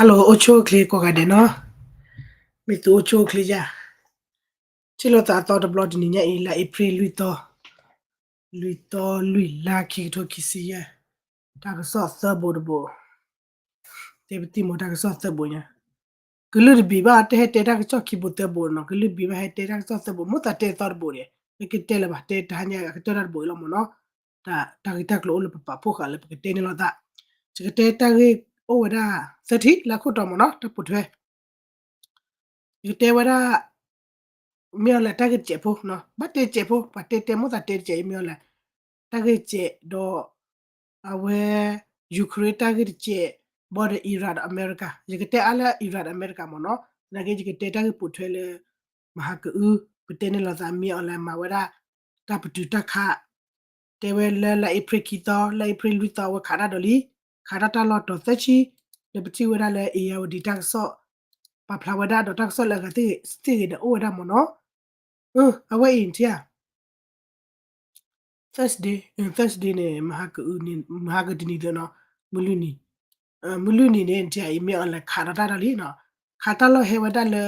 Hello အိၣ်ဆူၣ်အိၣ်ချ့ကိးဂၤဒဲးနီၤ, မ့ၢ်သုအိၣ်ဆူၣ်အိၣ်ချ့ဧါ. ထံၣ်လိာ်သးအသီတဘျီတနံၤညါအံၤ လါအ့ဖြ့ၣ်လွံၢ်သီ, လွံၢ်သီလွံၢ်လါခံကထိခံဆံယဲၢ်, တၢ်ကစီၣ်သၢဘိတဘိ, တဲပသံၣ်မ့ၢ်တၢ်ကစီၣ်သၢဘိညါ, ကလုၢ်တဘ့ၣ်ဘၣ် တဟဲတဲတၢ်ကစီၣ်ခံဘိသၢဘိနီၤ, ကလုၢ်တဘ့ၣ်ဘၣ်ဟဲတဲတၢ်ကစီၣ်သၢဘိ, မိၣ်သးတဲသီတဘိန့ၣ် မ့ၢ်ကတဲလၢၤဘၣ်, တဲတဟါညါအကတၢၢ်တၢ်တဘိအံၤလီၤမ့ၢ်နီၤ. တၢ်ဂ့ၢ်တၢ်ကျိၤအိၣ်လၢပပာ်ဖှိၣ်ဃာ်လၢပကတဲန့ၣ်လိာ်သး, ယကတဲတၢ်ဂ့ၢ်အိၣ်ဝဲဒၣ် သၢထံၣ်လၢခိၣ်တီမ့ၢ်နီၤ, တၢ်ပိာ်ထွဲ ယကတဲဝဲဒၣ် မ့ၢ်အီၤလဲၣ် တၢ်ဂ့ၢ်တစဲးဖိနီၤ, ဘၣ်တဲတစဲးဖိ ပှၤတဲတဲမိၣ်သးတဲတစဲးအံၤ မ့ၢ်အီၤလဲၣ်, တၢ်ဂ့ၢ်တစဲးဒီး အဝဲ Ukraine တၢ်ဂ့ၢ်တစဲး ဘီဒီး Iran ဒီးအမဲရကၤ, ယကတဲအါလၢ Iran ဒီးအမဲရကၤမ့ၢ်နီၤ, သနာ်က့ ယကတဲတၢ်ဂ့ၢ်ပိာ်ထွဲလၢ မဟါကအု ပတဲန့ၢ်လိာ်သး မ့ၢ်အီၤလဲၣ် မၤဝဲဒၣ် တၢ်ပတုာ်တၢ်ခး တဲဝဲလၢလါအ့ဖြ့ၣ်ခံသီ လါအ့ဖြ့ၣ်လွံၢ်သီ အဝဲခးတၢ်ဒီးလံ, ခးတၢ်တၢ်လီၢ်တီၤသၢဆံ, လၢပထံၣ်ဝဲဒၣ်လၢ အ့ယါဝဒံၤ တၢ်ကစီၣ် ပာ်ဖျါဝဲဒၣ်ဒီးတၢ်ကစီၣ်လၢအဂၤသ့ၣ်ဂ့ၤန့ၣ် အိၣ်ဝဲဒၣ်မ့ၢ်နီၤ, အဝဲအံၤထံၣ်ဧါ Thursday, Thursday န့ၣ် မဟါကအုန့ၣ် မဟါကတနံၤသၢနီၤ, မုၢ်လွံၢ်နံၤ, မုၢ်လွံၢ်နံၤန့ၣ် ထံၣ်ဧါအံၤ မ့ၢ်အီၤလဲၣ် ခးဒီးတၢ်ဒီးလံနီၤ, ခးတၢ်လီၢ်ဟဲဝဲဒၣ်လၢ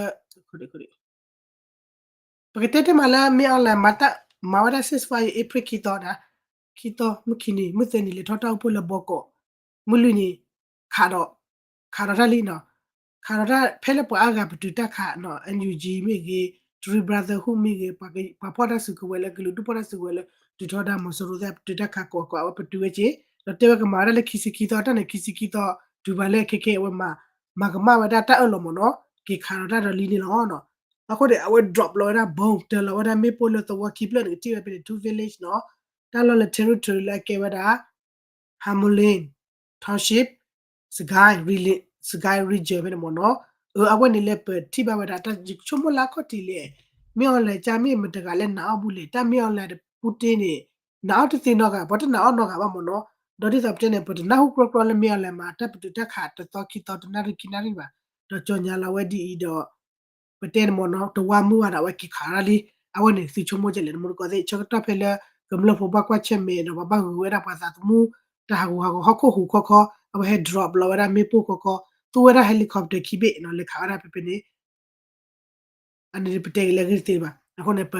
ပကတဲတဲမးလၢ မ့ၢ်အီၤလဲၣ် မၤဝဲဒၣ် ceasefire အ့ဖြ့ၣ်ခံသီဒၣ်, ခံသီ မုၢ်ခံနံၤ မုၢ်သၢနံၤ လဲၤထီၣ်တၢ်အိၣ်ဖှိၣ်လၢဘီကီး, မုၢ်လွံၢ်နံၤ ခးဒီး, ခးဒီးတၢ်လံနီၤ, ခးဒီးတၢ်ဖဲလၢပှၤအါဂၤပတုာ်တၢ်ခးနီၤ, NUG မ့ၢ်ဂ့ၤ, Three Brotherhood မ့ၢ်ဂ့ၤ, ပှၤဖီၣ်တၢ်စုကဝဲၤလၢ ကလုာ်ဒူၣ်ဖီၣ်တၢ်စုကဝဲၤလၢ တုၤထီၣ်ဒၣ်မီၤစိရိၤသ့ၣ် ပတုာ်တၢ်ခးကိးကိး အဝဲပတုာ်ဝဲက့ၤ, ဒီးတဲဝဲကမၤဝဲဒၣ်လၢခံဆံခံသီ တၢ်န့ၣ် ခံဆံခံသီ တုၤဘၣ်လၢခဲခဲအဝဲ မၤကမၣ်ဝဲဒၣ်တၢ်အၢၣ်လီၤမ့ၢ်နီၤ, က့ၤခးဒီးတၢ်ဒီးလံန့ၣ်လီၤ. အဃိန့ၣ် အဝဲ drop လီၤဝဲဒၣ် bomb တၢၤလီၤဝဲဒၣ်မ့ၣ်ပိၢ်လၢသဝီခံဖျၢၣ်န့ၣ် ကထံၣ်ဝဲဖဲန့ၣ် two village နီၤ, တၢ်လီၢ်လၢ territory လၢအကဲဝဲဒၣ် Hamlin Township, Sagaing Region ဖဲန့ၣ်မ့ၢ်နီၤ, အဝဲန့ၣ်လၢပထံၣ်ဘၣ်ဝဲဒၣ် တၢ်ဆိကမိၣ်လၢအခီၣ်ထံးလဲၣ်, မ့ၢ်အီၤလဲၣ် ကမ့ၢ်မတဂၤလၢနာ်အီၣ်ဘူးလဲၣ်, တၢ်မ့ၢ်အီၤလဲၣ် Putin န့ၣ် နာ်အီၣ်တသ့နီတဂၤ, ပှၤတနာ်အီၣ်နီတဂၤဘၣ်မ့ၢ်နီၤ, ဒီးဒ်သိးပတဲန့ၣ် ပတနၢ်ဟူကြီကြီလၢမ့ၢ်အီၤလဲၣ် မၤတၢ်ပတုာ်တၢ်ခးတသီခံသီတနၣ်ရံၣ်ခံနၣ်ရံၣ်ဘၣ်, ဒီးကြေညာလီၤဝဲဒ်အံၤဒီး ပတဲန့ၣ်မ့ၢ်နီၤ တဝါမုၢ်ဝါဒီးအဝဲက့ၤခးတၢ်လံ, အဝဲန့ၣ်သုဆိကမိၣ်ကလဲၣ် တမူတကိးသ့ၣ် ဆၢကတီၢ်ဖဲလၢ ကမျၢၢ်ဖိဘၣ်ကွၢ်ဆၢၣ်မဲာ်ဒီးပှၤဘၣ်ဂုာ်ဝဲဒၣ်ပှၤသးသမူ တၢ်ဟးဂူာ်ဟးဂီၤဟီၣ်ခိၣ်ဟူးခီခီ အဝဲဟဲ drop လီၤဝဲဒၣ်မ့ၣ်ပိၢ်ခီခီ, သူဝဲဒၣ် helicopter ခံဘ့ၣ်နီၤ လဲၤခးဝဲဒၣ်ဖဲဖဲန့ၣ် အန့ၣ်ပတဲက့ၤလၢအဂ့ၢ်တသ့ဘၣ်. အဃိန့ၣ် ပ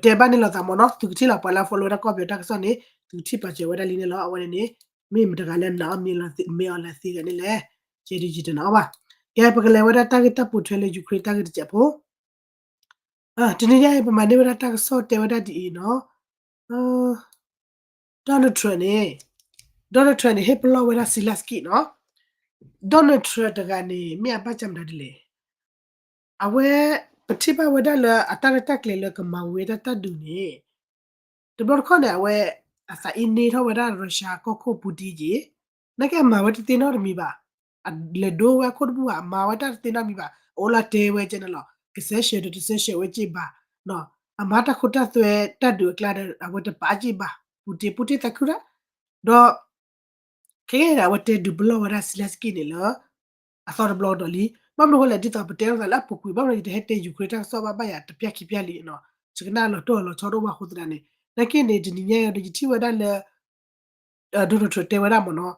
တဲဘၣ်န့ၣ်လိာ်သးမ့ၢ်နီၤ, သုကထံၣ်လီၤ ပှၤလၢ follow ဝဲဒၣ်ကီၢ်ပယီၤတၢ်ကစီၣ်န့ၣ် သုကထံၣ်ပာ်စၢၤဝဲဒၣ်လံန့ၣ်လီၤ. အဝဲန့ၣ်န့ၣ် မ့ၢ်မတဂၤလၢနာ်အီၣ်မ့ၢ်အီၤလဲၣ်သ့ဂၤန့ၣ်လဲၣ်, ကဲဒ်ယတနာ်အီၣ်ဘၣ်. ကဲ ပကလဲၤဝဲဒၣ်တၢ်ဂ့ၢ်တၢ်ပိာ်ထွဲလၢ Ukraine တၢ်ဂ့ၢ်တစဲးဖိ တနံၤညါအံၤ ပမၤန့ၢ်ဝဲဒၣ်တၢ်ကစီၣ်တဲဝဲဒၣ်ဒ်အံၤနီၤ, Donald Trump န့ၣ် Donald Trump န့ၣ် ဟ့ၣ်ပလီၢ်ဝဲဒၣ် Zelensky နီၤ, Donald Trump တဂၤန့ၣ် မ့ၢ်အဘၣ်ကမတၤဒ်လဲၣ်, အဝဲ ပထံၣ်ဘၣ်ဝဲဒၣ်လၢအတၢ်ရဲၣ်တၢ်ကျဲၤလၢကမၤဝံၤဝဲဒၣ်တၢ်ဒုးန့ၣ် တဘျီတခီၣ်န့ၣ် အဝဲ အသးအ့န့ထီၣ်ဝဲဒၣ် Russia ကီၢ်ခိၣ် Putin က့ၤ, နာ်က့အမၤဝဲတသ့နီတမံၤဘၣ်, အလဲၤဒိဝဲအခိၣ်တဘူၣ်ဘၣ်, အမၤဝဲတၢ်တသ့နီတမံၤဘၣ်, အအိၣ်လၢတဲဝဲကဲန့ၣ်လီၤ, ကစဲးရှဲဒီးတစဲးရှဲဝဲက့ၤဘၣ်, အမၤတၢ်ခိတၢ်သွဲတၢ်ဒုးအကျါဒီး အဝဲတပာ်က့ၤဘၣ်, Putin Putin သးခုတၢ်, ဒီး ခဲကနံၣ်အံၤန့ၣ် အဝဲတဲဒုးပလီၢ်ဝဲဒၣ် Zelensky န့ၣ်လၢ အသီတဘျီကဒီးလံ. ဘၣ်မနုၤအဃိလဲၣ် ဒ်သိးပတဲလိာ်သးလၢအပူၤကွံာ် ဘၣ်မနုၤယတဟဲတဲ Ukraine တၢ်ကစီၣ်ဘၣ် ဘၣ်ယၤတပျၢ်ခံပျၢ်လံနီၤ, ယကနၣ်လီၤတိၢ်လီၤဆီဒိၣ်ဘၣ်အဃိသတးန့ၣ်, နာ်က့န့ၣ် တနံၤညါအံၤဒီး ယထံၣ်ဝဲဒၣ်လၢ Donald Trump တဲဝဲဒၣ်မ့ၢ်နီၤ,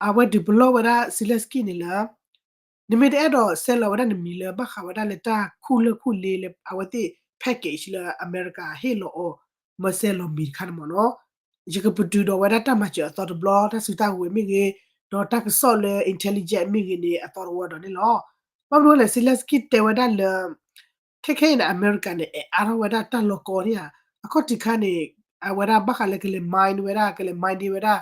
အဝဲဒုးပလီၢ်ဝဲဒၣ် Zelensky န့ၣ်လၢ နမ့ၢ်တအဲၣ်ဒိးဆဲးလီၤဝဲဒၣ်နမံၤလၢ ဘၣ်ဃးဝဲဒၣ်လၢတၢ်ခူၣ်လၢၢ်ခူၣ်လ့လၢ အဝဲသ့ၣ် package လၢအမဲရကၤဟ့ၣ်လီၤအီၤ မၢဆဲးလီၤမံၤတခါန့ၣ်မ့ၢ်နီၤ, ယကပတုာ်ဒီးဝဲဒၣ်တၢ်မၤစၢၤအသီတဘျီ တၢ်စုတၢ်ကဝဲၤမ့ၢ်ဂ့ၤ, ဒီးတၢ်ကစီၣ်လၢ intelligence မ့ၢ်ဂ့ၤန့ၣ် အသီတဝီဒီးန့ၣ်လီၤ. ဘၣ်မနုၤလဲၣ် Zelensky တဲဝဲဒၣ်လၢ ခဲခဲအံၤန့ၣ် အမဲရကၤန့ၣ် အဲၣ်အါထီၣ်ဝဲဒၣ်တၢ်လီၤကီန့ၣ်ဧါ, အခီၣ်ထံးခါန့ၣ် အဝဲဒၣ်ဘၣ်ဃးလၢကလဲၤ mine ဝဲဒၣ် ကလဲၤ mine ဝဲဒၣ်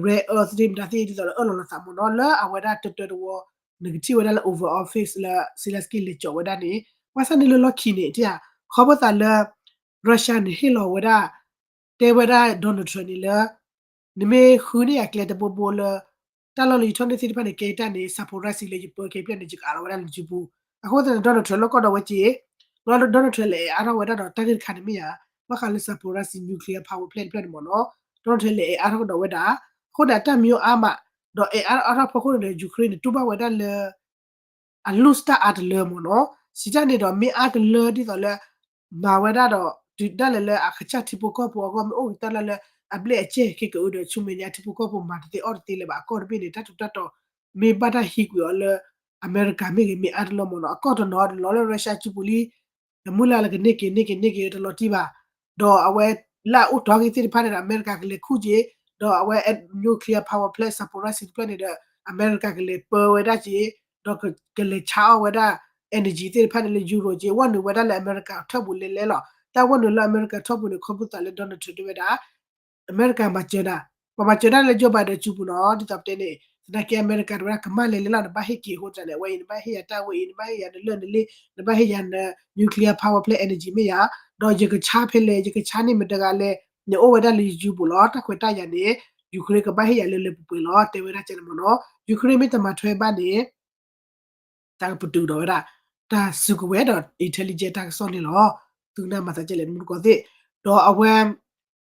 rare earth သ့ၣ်မတၤသ့ၣ် ဒ်သိးလၢအၢၣ်လီၤလီၤသးမ့ၢ်နီၤ, လၢအဝဲဒၣ်တၢတၢတဝီ နကထံၣ်ဝဲဒၣ်လၢ Oval Office လၢ Zelensky လဲၤကၠီဝဲဒၣ်န့ၣ်, ဘၣ်ဆၣ်န့ၣ်လၢလီၢ်ခံန့ၣ် တၢ်ခီဖျိသးလၢ Russia န့ၣ်ဟ့ၣ်လီၤဝဲဒၣ် တဲဝဲဒၣ် Donald Trump န့ၣ်လၢ နမ့ၢ်ဃုန့ၢ်ယၤကျဲတဘိဘိလၢ တၢ်လီၢ်လၢယထီၣ်န့ၢ်သ့ၣ်တဖၣ်န့ၣ် ကဲတၢ်န့ၣ် Zaporizhzhia လၢယပၢကဲဖျဲၣ်န့ၣ် ယကအးလီၤဝဲဒၣ်လၢစုပူၤ, အဃိသတးန့ၣ် Donald Trump လီၢ်ကီၢ်ဒီးဝဲက့ၤ, လီၤ Donald Trump လဲၤအဲၣ်အါထီၣ်ဝဲဒၣ်ဒီးတၢ်ဂ့ၢ်တခါန့ၣ်မ့ၢ်ဧါ, ဘၣ်ဃးလၢ Zaporizhzhia nuclear power plant တဖျၢၣ်န့ၣ်မ့ၢ်နီၤ, Donald Trump လဲၤအဲၣ်အါထီၣ်ကဒီးဝဲဒၣ်, အဃိန့ၣ် အတၢ်မံၤအါမး, ဒီးအဲၣ်အါထီၣ်ဖီခိၣ်န့ၣ်ဒီး Ukraine န့ၣ် တူၢ်ဘၣ်ဝဲဒၣ်လၢ အလူၢ်စတၢ်အါတလၢမ့ၢ်နီၤ, စံးတၢ်န့ၣ်ဒီး မ့ၢ်အါတလၢဒ်သိးလၢ မၤဝဲဒၣ်ဒီး တုၤဒၣ်လဲာ်လၢအကစၢ်ထံဖိကီၢ်ဖိအဂီၢ် မ့ၢ်အိၣ်ကတၢၢ်လၢ အဘျဲၣ်အကဲၢ်ခဲကအုဒီး ဆူမဲာ်ညါထံဖိကီၢ်ဖိမၤတသ့အီၣ်တသ့လၢၤဘၣ် အကီၢ်တဘ့ၣ်န့ၣ် တၢ်ထူးတၢ်တီၤ မ့ၢ်ဘၣ်တၢ်ဟံးကွံာ်အီၤလၢ အမဲရကၤမ့ၢ်ဂ့ၤ မ့ၢ်အါတလၢမ့ၢ်နီၤ, အကီၢ်တနီၤဒီးလီၤလၢ Russia စုပူၤလံ တမုၢ်လၢ်လၢကန့ၢ်က့ၤ န့ၢ်က့ၤ န့ၢ်က့ၤတလီၤတံၢ်ဘၣ်, ဒီးအဝဲလၢအအိၣ်တီၢ်က့ၤသ့ၣ်တဖၣ်န့ၣ်ဒီး အမဲရကၤကလဲၤခူၣ်က့ၤ, ဒီးအဝဲ nuclear power plant Zaporizhzhia တဖျၢၣ်န့ၣ်ဒီး အမဲရကၤကလဲၤပၢဝဲဒၣ်က့ၤ, ဒီးကလဲၤဆါအီၣ်ဝဲဒၣ် energy သ့ၣ်တဖၣ်န့ၣ်လၢ Europe က့ၤ, ဝဲနုာ်ဝဲဒၣ်လၢအမဲရကၤထၢၣ်ပူၤလဲၤလဲၤလီၤ. တၢ်ဝဲနုာ်လၢအမဲရကၤထၢၣ်ပူၤန့ၣ် ခီဖျိသးလၢ Donald Trump တဲဝဲဒၣ် အမဲရကၤမၤစၢၤနၤ, ပှၤမၤစၢၤတၢ်လၢ Joe Biden စုပူၤနီၤ, ဒ်သိးပတဲန့ၣ် သနာ်က့အမဲရကၤတဲဝဲဒၣ် ကမၣ်လဲၤလဲၤလီၤ နဘၣ်ဟ့ၣ်က့ၤအဃိသတးန့ၣ် အဝဲအံၤ နဘၣ်ဟ့ၣ်ယၤတၢ်ဝဲအံၤ နဘၣ်ဟ့ၣ်ယၤနလၢၢ်နလ့ နဘၣ်ဟ့ၣ်ယၤန nuclear power plant energy မ့ၢ်ယၤ, ဒီးယကဆါဖဲလဲၣ် ယကဆါန့ၢ်မတၤတဂၤလဲၣ်, နအိၣ်ဝဲဒၣ်လၢယစုပူၤလီၤ. တၢ်ခွဲးတၢ်ယာ်န့ၣ် Ukraine ကဘၣ်ဟ့ၣ်ယၤလၢလၢပှဲၤပှဲၤလီၤ တဲဝဲဒၣ်ကဲန့ၣ်မ့ၢ်နီၤ. Ukraine မ့ၢ်တမၤထွဲဘၣ်န့ၣ် တၢ်ကပတုာ်ဒီးဝဲဒၣ် တၢ်စုကဝဲၤဒီး intelligence တၢ်ကစီၣ်န့ၣ်လီၤ. သုကနၣ်မၤသးဒ်လဲၣ် မူတကိးသ့ၣ်, ဒီးအဝဲ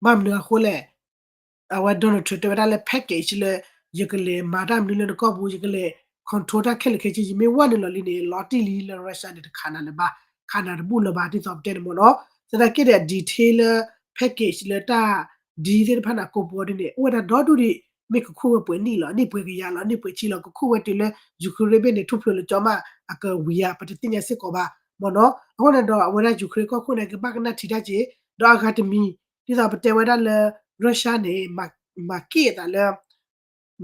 ဘၣ်မနုၤအဃိလဲၣ်, အဝဲ Donald Trump တဲဝဲဒၣ်လၢ package လၢ ယကလဲၤမၤတၢ်မနုၤလၢနကီၢ်ပူၤ ယကလဲၤ control တၢ်ခဲလၢာ်ခဲဆ့ ယမ့ၢ်ဝဲနုာ်လီၤလံန့ၣ် လီၤတံၢ်လံလၢ Russia န့ၣ် တခးနၤလၢၤဘၣ်, ခးနၤတဘူၣ်လၢၤဘၣ် ဒ်သိးပတဲန့ၣ်မ့ၢ်နီၤ. သနာ်က့ဒီး detail လၢ package လၢတၢ် deal သ့ၣ်တဖၣ်န့ၣ် ကိးပီၤဒ်န့ၣ် အိၣ်ဝဲဒၣ်ဒီဒူၣ်ဒံး, မ့ၢ်ကခူၣ်ဝဲပှဲၤနံၣ်လီၤ, နံၣ်ပှဲၤကယၤလီၤ, နံၣ်ပှဲၤဆံလီၤ, ကခူၣ်ဝဲတုၤလၢ Ukraine ဘ့ၣ်န့ၣ် ထူၣ်ဖျိးလၢကၠီမး အကဝံၤဧါ ပတသ့ၣ်ညါစ့ၢ်ကီးဘၣ်မ့ၢ်နီၤ. အဃိန့ၣ်ဒီး အဝဲဒၣ် Ukraine ကီၢ်ခိၣ်န့ၣ် ကဘၣ်ကနၣ်ထံတၢ်က့ၤ, ဒီးအဂၤတမံၤ ဒ်သိးပတဲဝဲဒၣ်လၢ Russia န့ၣ် မၤက့ၣ်အသးလၢ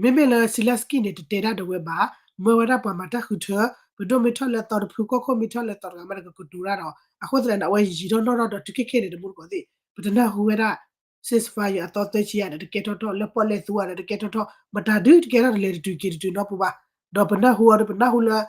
မ့မ့ၢ်လၢ Zelensky န့ၣ် တတဲတၢ်ဒီးဝဲဘၣ်, မၢဝဲဒၣ်ပှၤမၤတၢ်ဃုထၢ, ပဒိၣ်မ့ၢ်ထီၣ်လၢအသီတဖု ကီၢ်ခိၣ်မ့ၢ်ထီၣ်လၢအသီတဂၤမး နကကတိၤတၢ်ဒီး အဃိသတးန့ၣ် အဝဲယံာ်ထီၣ်နီၣ်ထီၣ်ဒီးတုၤခဲခဲန့ၣ် တမူတကိးသ့ၣ် ပတနၢ်ဟူဝဲဒၣ် ceasefire အသီသၢဆံယၤဒီး တကဲထီၣ်ထီၣ် လၢပီၣ်လဲၣ်သူဝဲဒီး တကဲထီၣ်ထီၣ် မတၤဒုတကဲထီၣ်တလဲၤတတုၤက့ၤတတုၤနီတပူၤဘၣ်. ဒီးပနၢ်ဟူအီၤဒီး ပနၢ်ဟူလၢ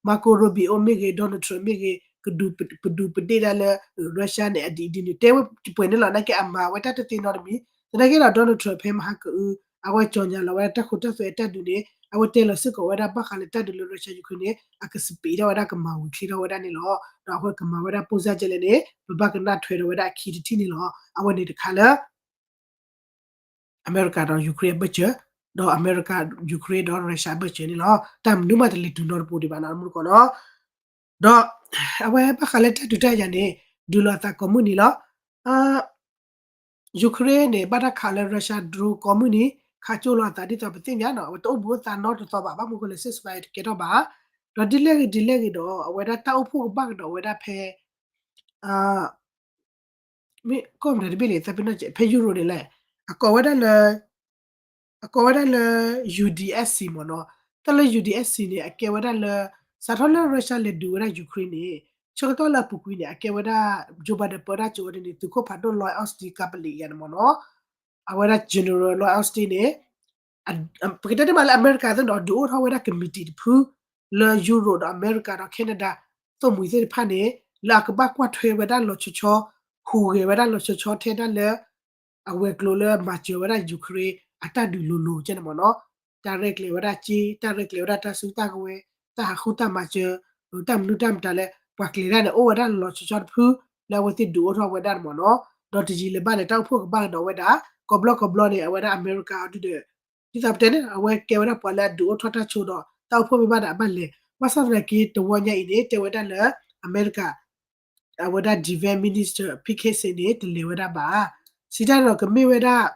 Marco Rubio မ့ၢ်ဂ့ၤ Donald Trump မ့ၢ်ဂ့ၤ ကဒုးပဒုးပဒ့ၣ်ဒၣ်လၢ Russia န့ၣ် အဒ်အံၤဒ်န့ၣ် တဲဝဲပှဲၤန့ၣ်လီၤ. နာ်က့အမၤဝဲတၢ်တသ့နီတမံၤ, သနာ်က့ဒီး Donald Trump ဖဲမဟါကအု အဝဲကၠီညါလီၤဝဲဒၣ်တၢ်ဃိတၢ်သွဲအတၢ်ဒုးန့ၣ် အဝဲတဲလီၤစ့ၢ်ကီးဝဲဒၣ်ဘၣ်ဃးလၢတၢ်ဒုးလၢ Russia Ukraine န့ၣ် အကစပံးထီၣ်ဝဲဒၣ် ကမၤဝံၤချ့ထီၣ်ဝဲဒၣ်န့ၣ်လီၤ. ဒီးအဝဲကမၤဝဲဒၣ်ပိၢ်စၢ်ကဲလဲၣ်န့ၣ် ပဘၣ်ကနၣ်ထွဲဒီးဝဲဒၣ်အခံတထံၣ်န့ၣ်လီၤ. အဝဲန့ၣ်တခါလၢ အမဲရကၤဒီး Ukraine အဘၢၣ်စၢၤ, ဒီးအမဲရကၤ Ukraine ဒီး Russia အဘၢၣ်စၢၤန့ၣ်လီၤ. တၢ်မနုၤမးတလဲၤတုၤနီတပူၤဒံးဘၣ်နီၤ မူတကိးနီၤ. ဒီးအဝဲဘၣ်ဃးလၢတၢ်ဒုးတၢ်ယၤန့ၣ် ဒုးလိာ်အသးကိးမုၢ်နံၤလီၤ. Ukraine န့ၣ် ဘၣ်တၢ်ခးလၢ Russia drone ကိးမုၢ်နံၤ ခးကၠိလိာ်အသးဒ်သိးပသ့ၣ်ညါနီၤ အဝဲတအိၣ်ဘူးအသးနီတသီဘၣ် ဘၣ်မနုၤဃိလဲၣ် ceasefire တကဲထီၣ်ဘၣ်. ဒီးဒ်လဲၣ်ဂ့ၤဒ်လဲၣ်ဂ့ၤဒီး အဝဲဒၣ်တၢ်အိၣ်ဖှိၣ်ကဘၣ်ကဒီးဝဲဒၣ်ဖဲ မ့ၢ်ကီၢ်မနုၤတဘ့ၣ်န့ၣ် သးပ့ၤနီၣ်ဖဲ Europe န့ၣ်လဲၣ် အကိးဝဲဒၣ်လၢ အကိးဝဲဒၣ်လၢ U D S C မ့ၢ်နီၤ. တၢ်လၢ U D S C န့ၣ် အကဲဝဲဒၣ်လၢ စးထီၣ်လၢ Russia လဲၤဒုးဝဲဒၣ် Ukraine န့ၣ် ဆၢကတီၢ်လၢအပူၤကွံာ်န့ၣ် အကဲဝဲဒၣ် Joe Biden ပၢတၢ်ကၠိဝဲဒၣ်န့ၣ် သုးခိၣ်ဖးဒိၣ် Lloyd Austin ကပလံးယၤန့ၣ်မ့ၢ်နီၤ. အဝဲဒၣ် General Lloyd Austin န့ၣ် ပကတဲတမံၤလၢအမဲရကၤသ့ၣ်နီၤ ဒုးအိၣ်ထီၣ်ဝဲဒၣ် committee တဖု လၢ Europe ဒီးအမဲရကၤဒီး Canada သိၣ်မှံၤသ့ၣ်တဖၣ်န့ၣ် လၢအကဘၣ်ကွၢ်ထွဲဝဲဒၣ်လီၤဆီဆီ ဟူးဂဲၤဝဲဒၣ်လီၤဆီဆီထဲဒၣ်လၢ အဝဲၤကျိၤလၢမၤစၢၤဝဲဒၣ် Ukraine အတၢ်ဒုးလိၤလိၤကဲန့ၣ်မ့ၢ်နီၤ. တၢ်ရဲၣ်ကျဲၤဝဲဒၣ်စ့ တၢ်ရဲၣ်ကျဲၤဝဲဒၣ်တၢ်စုတၢ်ကဝဲၤ တၢ်ဟးဃုတၢ်မၤစၢၤ တၢ်မနုၤတၢ်မတၤလၢ ပှၤကျဲၤဒၣ်န့ၣ် အိၣ်ဝဲဒၣ်လီၤဆီဆီတဖု လၢအဝဲသ့ၣ်ဒုးအိၣ်ထီၣ်ဝဲဒၣ်န့ၣ်မ့ၢ်နီၤ. ဒီးတယံာ်လၢၤဘၣ်န့ၣ် တၢ်အိၣ်ဖှိၣ်ကဘၣ်ကဒီးဝဲဒၣ် ကိးဘျီကိးဘျီန့ၣ် အဝဲဒၣ်အမဲရကၤအီၤဒုဒီး ဒ်သိးပတဲန့ၣ် အဝဲကဲဝဲဒၣ်ပှၤလၢအဒုးအိၣ်ထီၣ်တၢ်ဆိဒီး တၢ်အိၣ်ဖှိၣ်မ့ၢ်ဘၣ်ဒီးအဘၣ်လဲၤ. ဘၣ်ဆၣ်သနာ်က့ တဝီညါအံၤန့ၣ် တဲဝဲဒၣ်လၢ အမဲရကၤ အဝဲဒၣ် defense minister Pete Hegseth န့ၣ် တလဲၤဝဲဒၣ်ဘၣ်. စံးတၢ်န့ၣ်ဒီးကမ့ၢ်ဝဲဒၣ်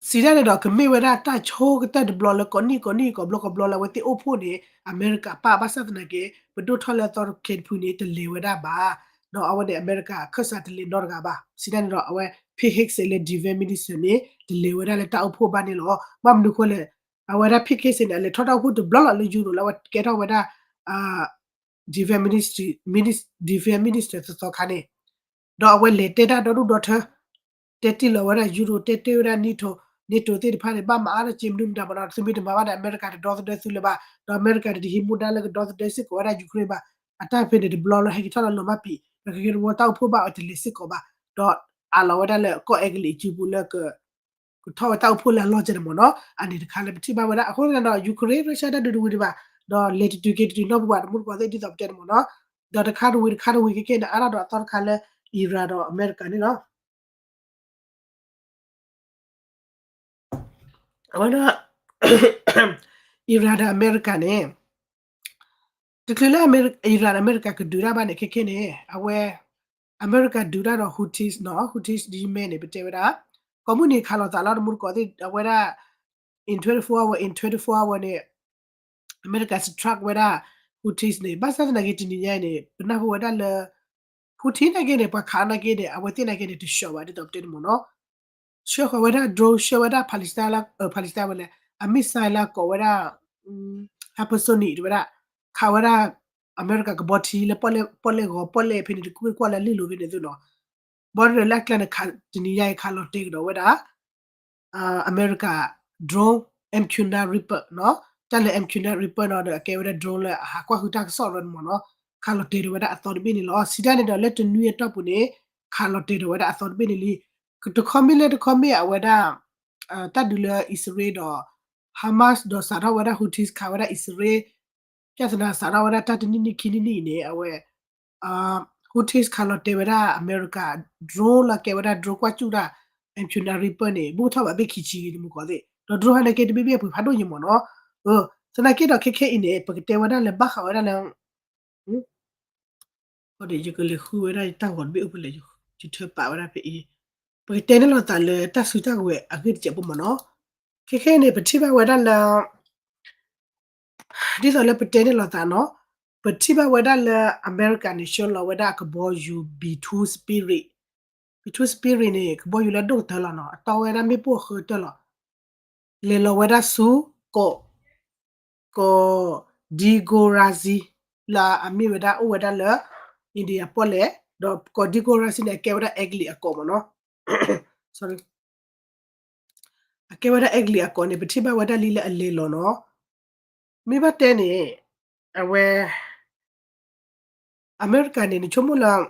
စံးတၢ်န့ၣ်ဒီး ကမ့ၢ်ဝဲဒၣ်တၢ်ဆိကတၢၢ်တဘျီလၢကိးနံၣ်ကိးနံၣ်ကိးဘျီကိးဘျီလၢအဝဲသ့ၣ်အိၣ်ဖှိၣ်န့ၣ် အမဲရကၤပၣ် ဘၣ်ဆၣ်သနာ်က့ ပဒိၣ်ထီၣ်လၢအသီတကဲတဖုန့ၣ် တလဲၤဝဲဒၣ်ဘၣ်. ဒီးအဝဲန့ၣ် အမဲရကၤအခၢၣ်စးတလဲၤနီတဂၤဘၣ်. စံးတၢ်န့ၣ်ဒီး အဝဲ Pete Hegseth လၢ defense minister န့ၣ် တလဲၤဝဲဒၣ်လၢတၢ်အိၣ်ဖှိၣ်ဘၣ်န့ၣ်လီၤ. ဘၣ်မနုၤအဃိလဲၣ်, အဝဲဒၣ် Pete Hegseth န့ၣ် အလဲၤထီၣ်တၢ်အိၣ်ဖှိၣ်တဘျီလီၤလၢ Europe လၢအဝဲကဲထီၣ်ဝဲဒၣ် defense ministry, minis-, defense minister သီသီခါန့ၣ်, ဒီးအဝဲလဲၤတဲတၢ်ဒီဒူၣ်ဒီထၢ, တဲတ့ၢ်လီၤဝဲဒၣ် Euro, တဲတ့ၢ်ဝဲဒၣ် NATO, NATO သ့ၣ်တဖၣ်န့ၣ် ဘၣ်မၤအါထီၣ်က့မနုၤမတၤဘၣ်နီၤ, သုမ့ၢ်တမၤဘၣ်ဒီး အမဲရကၤတဒီသဒၢသုလၢၤဘၣ်, ဒီးအမဲရကၤန့ၣ် တဟံးမူဒါလၢကဒီသဒၢစ့ၢ်ကီးဝဲဒၣ် Ukraine ဘၣ်, အတၢ်ဖဲန့ၣ်တဘျီလၢဟဲက့ၤထီၣ်လၢလီၤမၢ်ပံာ်, ဒီးခဲကဲတဝီတၢ်အိၣ်ဖှိၣ်ဘၣ်အဝဲတလဲၤစ့ၢ်ကီးဘၣ်, ဒီးအးလီၤဝဲဒၣ်လၢကီၢ်အဲကလံးအစုပူၤလၢက ကထီၣ်ဝဲတၢ်အိၣ်ဖှိၣ်လၢအလီၢ်ကဲန့ၣ်မ့ၢ်နီၤ, အန့ၣ်တခါလၢပထံၣ်ဘၣ်ဝဲဒၣ်, အဃိန့ၣ်ဒီး Ukraine Russia တၢ်ဒုးတဝံၤဒံးဘၣ်, ဒီးလဲၤတတုၤက့ၤတတုၤနီတပူၤဘၣ် တမူတကိးသ့ၣ်ဒ်သိးပတဲန့ၣ်မ့ၢ်နီၤ, ဒီးတခါတဝံၤတခါတဝံၤခဲကဲန့ၣ် အါထီၣ်ဒီးအသီတခါလၢ Iran ဒီးအမဲရကၤန့ၣ်လီၤ. အဝဲဒၣ် Iran ဒီးအမဲရကၤန့ၣ် တချုးလၢ Iran အမဲရကၤကဒုးတၢ်ဘၣ်န့ၣ် ခဲခဲန့ၣ် အဝဲ အမဲရကၤဒုးတၢ်ဒီး Houthis နီၤ, Houthis Yemen န့ၣ် ပတဲဝဲဒၣ် ကိးမုၢ်နံၤခးလိာ်သးလီၤ တမူတကိးသ့ၣ် အဝဲဒၣ် in twenty-four hour, in twenty-four hour န့ၣ် အမဲရကၤ strike ဝဲဒၣ် Houthis န့ၣ် ဘၣ်ဆၣ်သနာ်က့တနံၤညါအံၤန့ၣ် ပနၢ်ဟူဝဲဒၣ်လၢ Houthi နာ်က့န့ၣ် ပှၤခးနာ်က့န့ၣ် အဝဲသ့ၣ်နာ်က့န့ၣ် တဆှီဘၣ်ဒ်သိးပတဲန့ၣ်မ့ၢ်နီၤ ဆှၢဃီၤဝဲဒၣ် drone ဆှၢဝဲဒၣ် Palestine လၢ Palestine ဝဲလဲၣ် အ missile လၢကိးဝဲဒၣ် hypersonic တဝဲဒၣ် ခးဝဲဒၣ် အမဲရကၤကဘီထံလၢပီၣ်လဲၣ်ဂီၤပီၣ်လဲၣ်ဖဲန့ၣ် တကွ့ၢ်ကွၢ်လၢလံၣ်လိၤဖဲန့ၣ်သုနီၤ ဘီဒလၢအကျါန့ၣ် တနံၤညါအံၤခးလီၤတဲာ်ကဒီးဝဲဒၣ် အမဲရကၤ drone MQ nine Reaper နီၤ တၢ်လၢ MQ nine Reaper နီၤဒီးအကဲဝဲဒၣ် drone လၢအဟးကွၢ်ဃုတၢ်ကစီၣ်ရၢန့ၣ်မ့ၢ်နီၤ ခးလီၤတဲာ်ဒီးဝဲဒၣ်အသီတဘ့ၣ်န့ၣ်လီၤ. စံးတၢ်န့ၣ်ဒီးလၢတနွံအတီၢ်ပူၤန့ၣ် ခးလီၤတဲာ်ဒီးဝဲဒၣ်အသီတဘ့ၣ်န့ၣ်လံ. တခီမ့ၢ်လၢတခီမ့ၢ်အဝဲဒၣ် တၢ်ဒုးလၢအံၣ်စရ့လးဒီး Hamas ဒီးစးထီၣ်ဝဲဒၣ် Houthis ခးဝဲဒၣ်အံၣ်စရ့လး ပြဿနာစးထီၣ်ဝဲဒၣ်တၢ်တနံၣ်နံၣ်ခံနံၣ်နံၣ်အံၤန့ၣ် အဝဲ Houthis ခးလီၤတဲာ်ဝဲဒၣ်အမဲရကၤ drone လၢကဲဝဲဒၣ် drone ကွၢ်စူၣ်တၢ် MQ nine Reaper န့ၣ် ဘူးထီၣ်ဘၣ်ဘ့ၣ်ခံဆံဂ့ၤတမူကီးသ့ၣ် ဒီး drone ဟါန့ၣ်က့တဘ့ၣ်ဘ့ၣ်အပှ့ၤဖးဒိၣ်ညါမ့ၢ်နီၤ. သနာ်က့ဒီးခဲခဲအံၤန့ၣ် ပကတဲဝဲဒၣ်လၢဘၣ်ဃးဝဲဒၣ်လၢ ယကလဲၤဃုဝဲဒၣ်ယတၢ်ဂီၤတဘ့ၣ်အိၣ်ဖဲလဲၣ် ယထၢပာ်ဝဲဒၣ်ဖဲအံၤ ပကတဲန့ၣ်လိာ်သးလၢတၢ်စုတၢ်ကဝဲၤအဂ့ၢ်တစဲးဖိမ့ၢ်နီၤ. ခဲခဲအံၤန့ၣ် ပထံၣ်ဘၣ်ဝဲဒၣ်လၢ ဒ်သိးလၢပတဲန့ၣ်လိာ်သးနီၤ ပထံၣ်ဘၣ်ဝဲဒၣ်လၢအမဲရကၤန့ၣ် ဆှၢလီၤဝဲဒၣ်အကဘီယူၤ B two Spirit, B two Spirit န့ၣ် ကဘီယူၤလၢအဒိၣ်ကတၢၢ်လီၤနီၤ အတီဝဲဒၣ်မ့ၣ်ပိၢ်အဃၢတၢၢ်လီၤ. လဲၤလီၤဝဲဒၣ်ဆူ ကီၢ် ကီၢ် Dnipro လၢအမ့ၢ်ဝဲဒၣ်အိၣ်ဝဲဒၣ်လၢ India ပီၣ်လဲၣ် ဒီးကီၢ် Dnipro န့ၣ် အကဲဝဲဒၣ်အဲကလံးအကီၢ်မ့ၢ်နီၤ အကဲဝဲဒၣ်အဲကလံးအကီၢ်န့ၣ် ပထံၣ်ဘၣ်ဝဲဒၣ်လံလၢအလဲၤလီၤနီၤ. မ့ၢ်ဘၣ်တဲန့ၣ် အဝဲ အမဲရကၤန့ၣ် နဆိကမိၣ်လၢ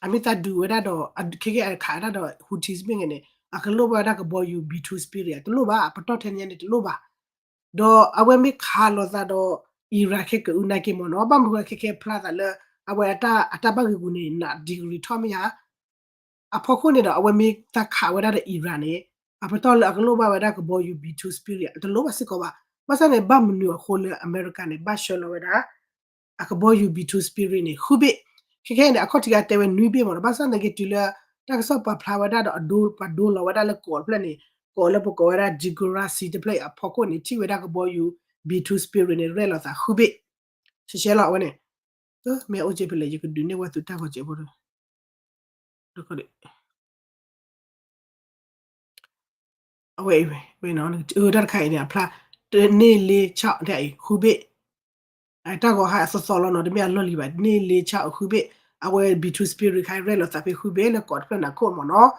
အမ့ၢ်သးဒုးဝဲဒၣ်ဒီး ခဲကဲအခးဒၣ်ဒီး Houthis မ့ၢ်ဂ့ၤန့ၣ် အကလိၣ်ဘၣ်ဝဲဒၣ်ကဘီယူၤ B two Spirit အတလိၣ်ဘၣ် အပတီၢ်ထဲန့ၣ်န့ၣ်တလိၣ်ဘၣ်. ဒီးအဝဲမ့ၢ်ခးလိာ်သးဒီး Iran ခဲကအုနာ်က့မ့ၢ်နီၤ ဘၣ်မနုၤဃိခဲခဲဖျါသးလၢ အဝဲအတၢ်ဘၣ်ဂ့ၤပူၤန့ၣ် နး degree ထီၣ်မ့ၢ်ဧါ အဖီခိၣ်န့ၣ်ဒီး အဝဲမ့ၢ်သးခးဝဲဒၣ်ဒီး Iran န့ၣ် အပတီၢ်လၢအကလိၣ်ဘၣ်ဝဲဒၣ်ကဘီယူၤ B two Spirit အတလိၣ်ဘၣ်စ့ၢ်ကီးဘၣ်. ဘၣ်ဆၣ်န့ၣ် ဘၣ်မနုၤအဃိလၢအမဲရကၤန့ၣ် ဘၣ်ဆှၢလီၤဝဲဒၣ် အကဘီယူၤ B two Spirit န့ၣ် ဃုဘ့ၣ်. ခဲခဲအံၤန့ၣ် အခီၣ်ထံးကတဲဝဲနွံဘ့ၣ်မ့ၢ်နီၤ ဘၣ်ဆၣ်သနာ်က့တုၤလၢ တၢ်ကစီၣ်ပာ်ဖျါဝဲဒၣ်ဒီး အဒိ ပှၤဒိလီၤဝဲဒၣ်လၢကီၢ်တဖျၢၣ်န့ၣ် ကီၢ်လၢပကိးဝဲဒၣ် Dnipro တဖျၢၣ်အံၤအဖီခိၣ်န့ၣ် ထံၣ်ဝဲဒၣ်ကဘီယူၤ B two Spirit န့ၣ် ရဲၣ်လီၤသးဃုဘ့ၣ် ရှဲရှဲလီၤအဝဲန့ၣ် မ့ၢ်အိၣ်က့ၤဖဲလဲၣ် ယကဒုးနဲၣ်ဝဲသုတၢ်ဂီၤစဲးဖိ အဝဲအံၤဝဲ တၢ်တခါအံၤန့ၣ် အဖျါ တန့ၢ်လ့ဆၣ် တၢ်အံၤဃုဘ့ၣ် တၢ်ဂီၤဟါအသီသီလီၤနီၤ တမ့ၢ်အလီၢ်လံၤဘၣ် တန့ၢ်လ့ဆၣ်အဃုဘ့ၣ် အဝဲ B two Spirit ခါရဲၣ်လီၤသးဖဲဃုဘ့ၣ်လၢကီၢ်တဖျၢၣ်န့ၣ်ခိၣ်မ့ၢ်နီၤ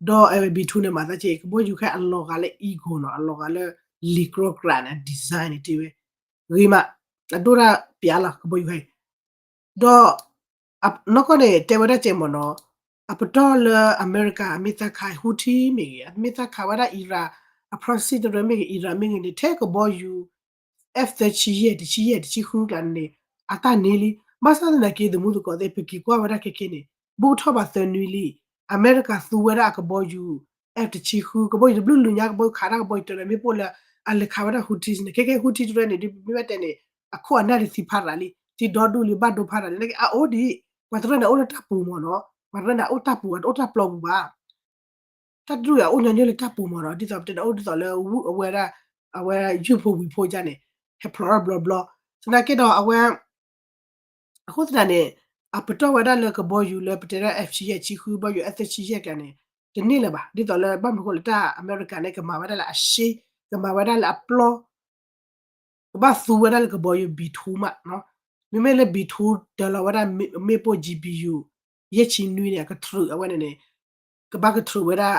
ဒီးအဝဲ B two န့ၣ် မၤသးက့ ကဘီယူၤခဲအလီၤဂာ်လၢ Eagle နီၤ အလီၤဂာ်လၢ လံာ်ကြီကြာ်န့ၣ် design န့ၣ် တ့ၢ်ဝဲ ဂ့ၤမး အဒိၣ်တၢ်ပျးလီၤ ကဘီယူၤခဲအံၤ ဒီး နီၢ်ကီၢ်န့ၣ် တဲဝဲဒၣ်ကဲမ့ၢ်နီၤ အပတီၢ်လၢအမဲရကၤ အမ့ၢ်သးခး Houthi မ့ၢ်ဂ့ၤ အမ့ၢ်သးခးဝဲဒၣ် Iran အ proxy တရၢမ့ၢ်ဂ့ၤ Iran မ့ၢ်ဂ့ၤန့ၣ် ထဲကဘီယူၤ F သၢဆံယဲၢ် တဆံယဲၢ် တဆံဃုကျါန့ၣ် အတၢ်န့ၢ်လံ ဘၣ်ဆၣ်သနာ်က့ သမူသကိးသ့ၣ် ပက့ၤကွၢ်ဝဲဒၣ်ခဲခဲန့ၣ် ဘူးထီၣ်ဘၣ်သၢနွံလံ အမဲရကၤသူဝဲဒၣ်အကဘီယူၤ F တဆံဃု ကဘီယူၤတဘျုးလွံၢ်ညါ ကဘီယူၤခးတၢ်ကဘီယူၤတလၢၤမ့ၣ်ပိၢ်လၢ အလဲၤခးဝဲဒၣ် Houthis န့ၣ် ခဲကဲ Houthis တရၢန့ၣ် ဒ်မ့ၢ်ဘၣ်တဲန့ၣ် အခိၣ်အနၢ်န့ၣ်သံဖးရၤလံ သံဒီဒူၣ်လံ ဘၣ်ဒိဖးရၤလံ နာ်က့အအိၣ်ဒံး ပှၤတရၢန့ၣ် အိၣ်လၢတၢ်ပူၤမ့ၢ်နီၤ ပှၤတရၢန့ၣ် အအိၣ်တၢ်ပူၤ အတအိၣ်တၢ်ပျီပူၤဘၣ် တၢ်တရူၢ်အံၤအအိၣ်ညီညီလၢတၢ်ပူၤမ့ၢ်နီၤ ဒ်သိးပတဲန့ၣ် အိၣ်ဒ်သိးလၢ အဝဲဒၣ် အဝဲယုၢ်ဖိဝံၤဖိဒ်န့ၣ် ဟဲဖျိးထီၣ်ဘျီဘျီ သနာ်က့ဒီးအဝဲ အဃိသတးန့ၣ် အပတီၢ်ဝဲဒၣ်လၢကဘီယူၤလၢပတဲဒၣ် F ဆံယဲၢ် ဆံဃု ဘီယူၤ F သၢဆံယဲၢ်ကျါန့ၣ် တန့ၢ်လၢၤဘၣ် ဒ်သိးလၢဘၣ်မနုၤဃိလၢတၢ်အမဲရကၤန့ၣ် ကမၤဝဲဒၣ်လၢအရှ့ ကမၤဝဲဒၣ်လၢအပျီ ကဘၣ်သူဝဲဒၣ်လၢကဘီယူၤ B two မးနီၤ မ့မ့ၢ်လၢ B two တၢၤလီၤဝဲဒၣ်မ့ၣ်ပိၢ် G B U ယဲၢ်ဆံနွံန့ၣ် အကထြူးအဝဲန့ၣ်န့ၣ် ကဘၣ်ကထြူးဝဲဒၣ်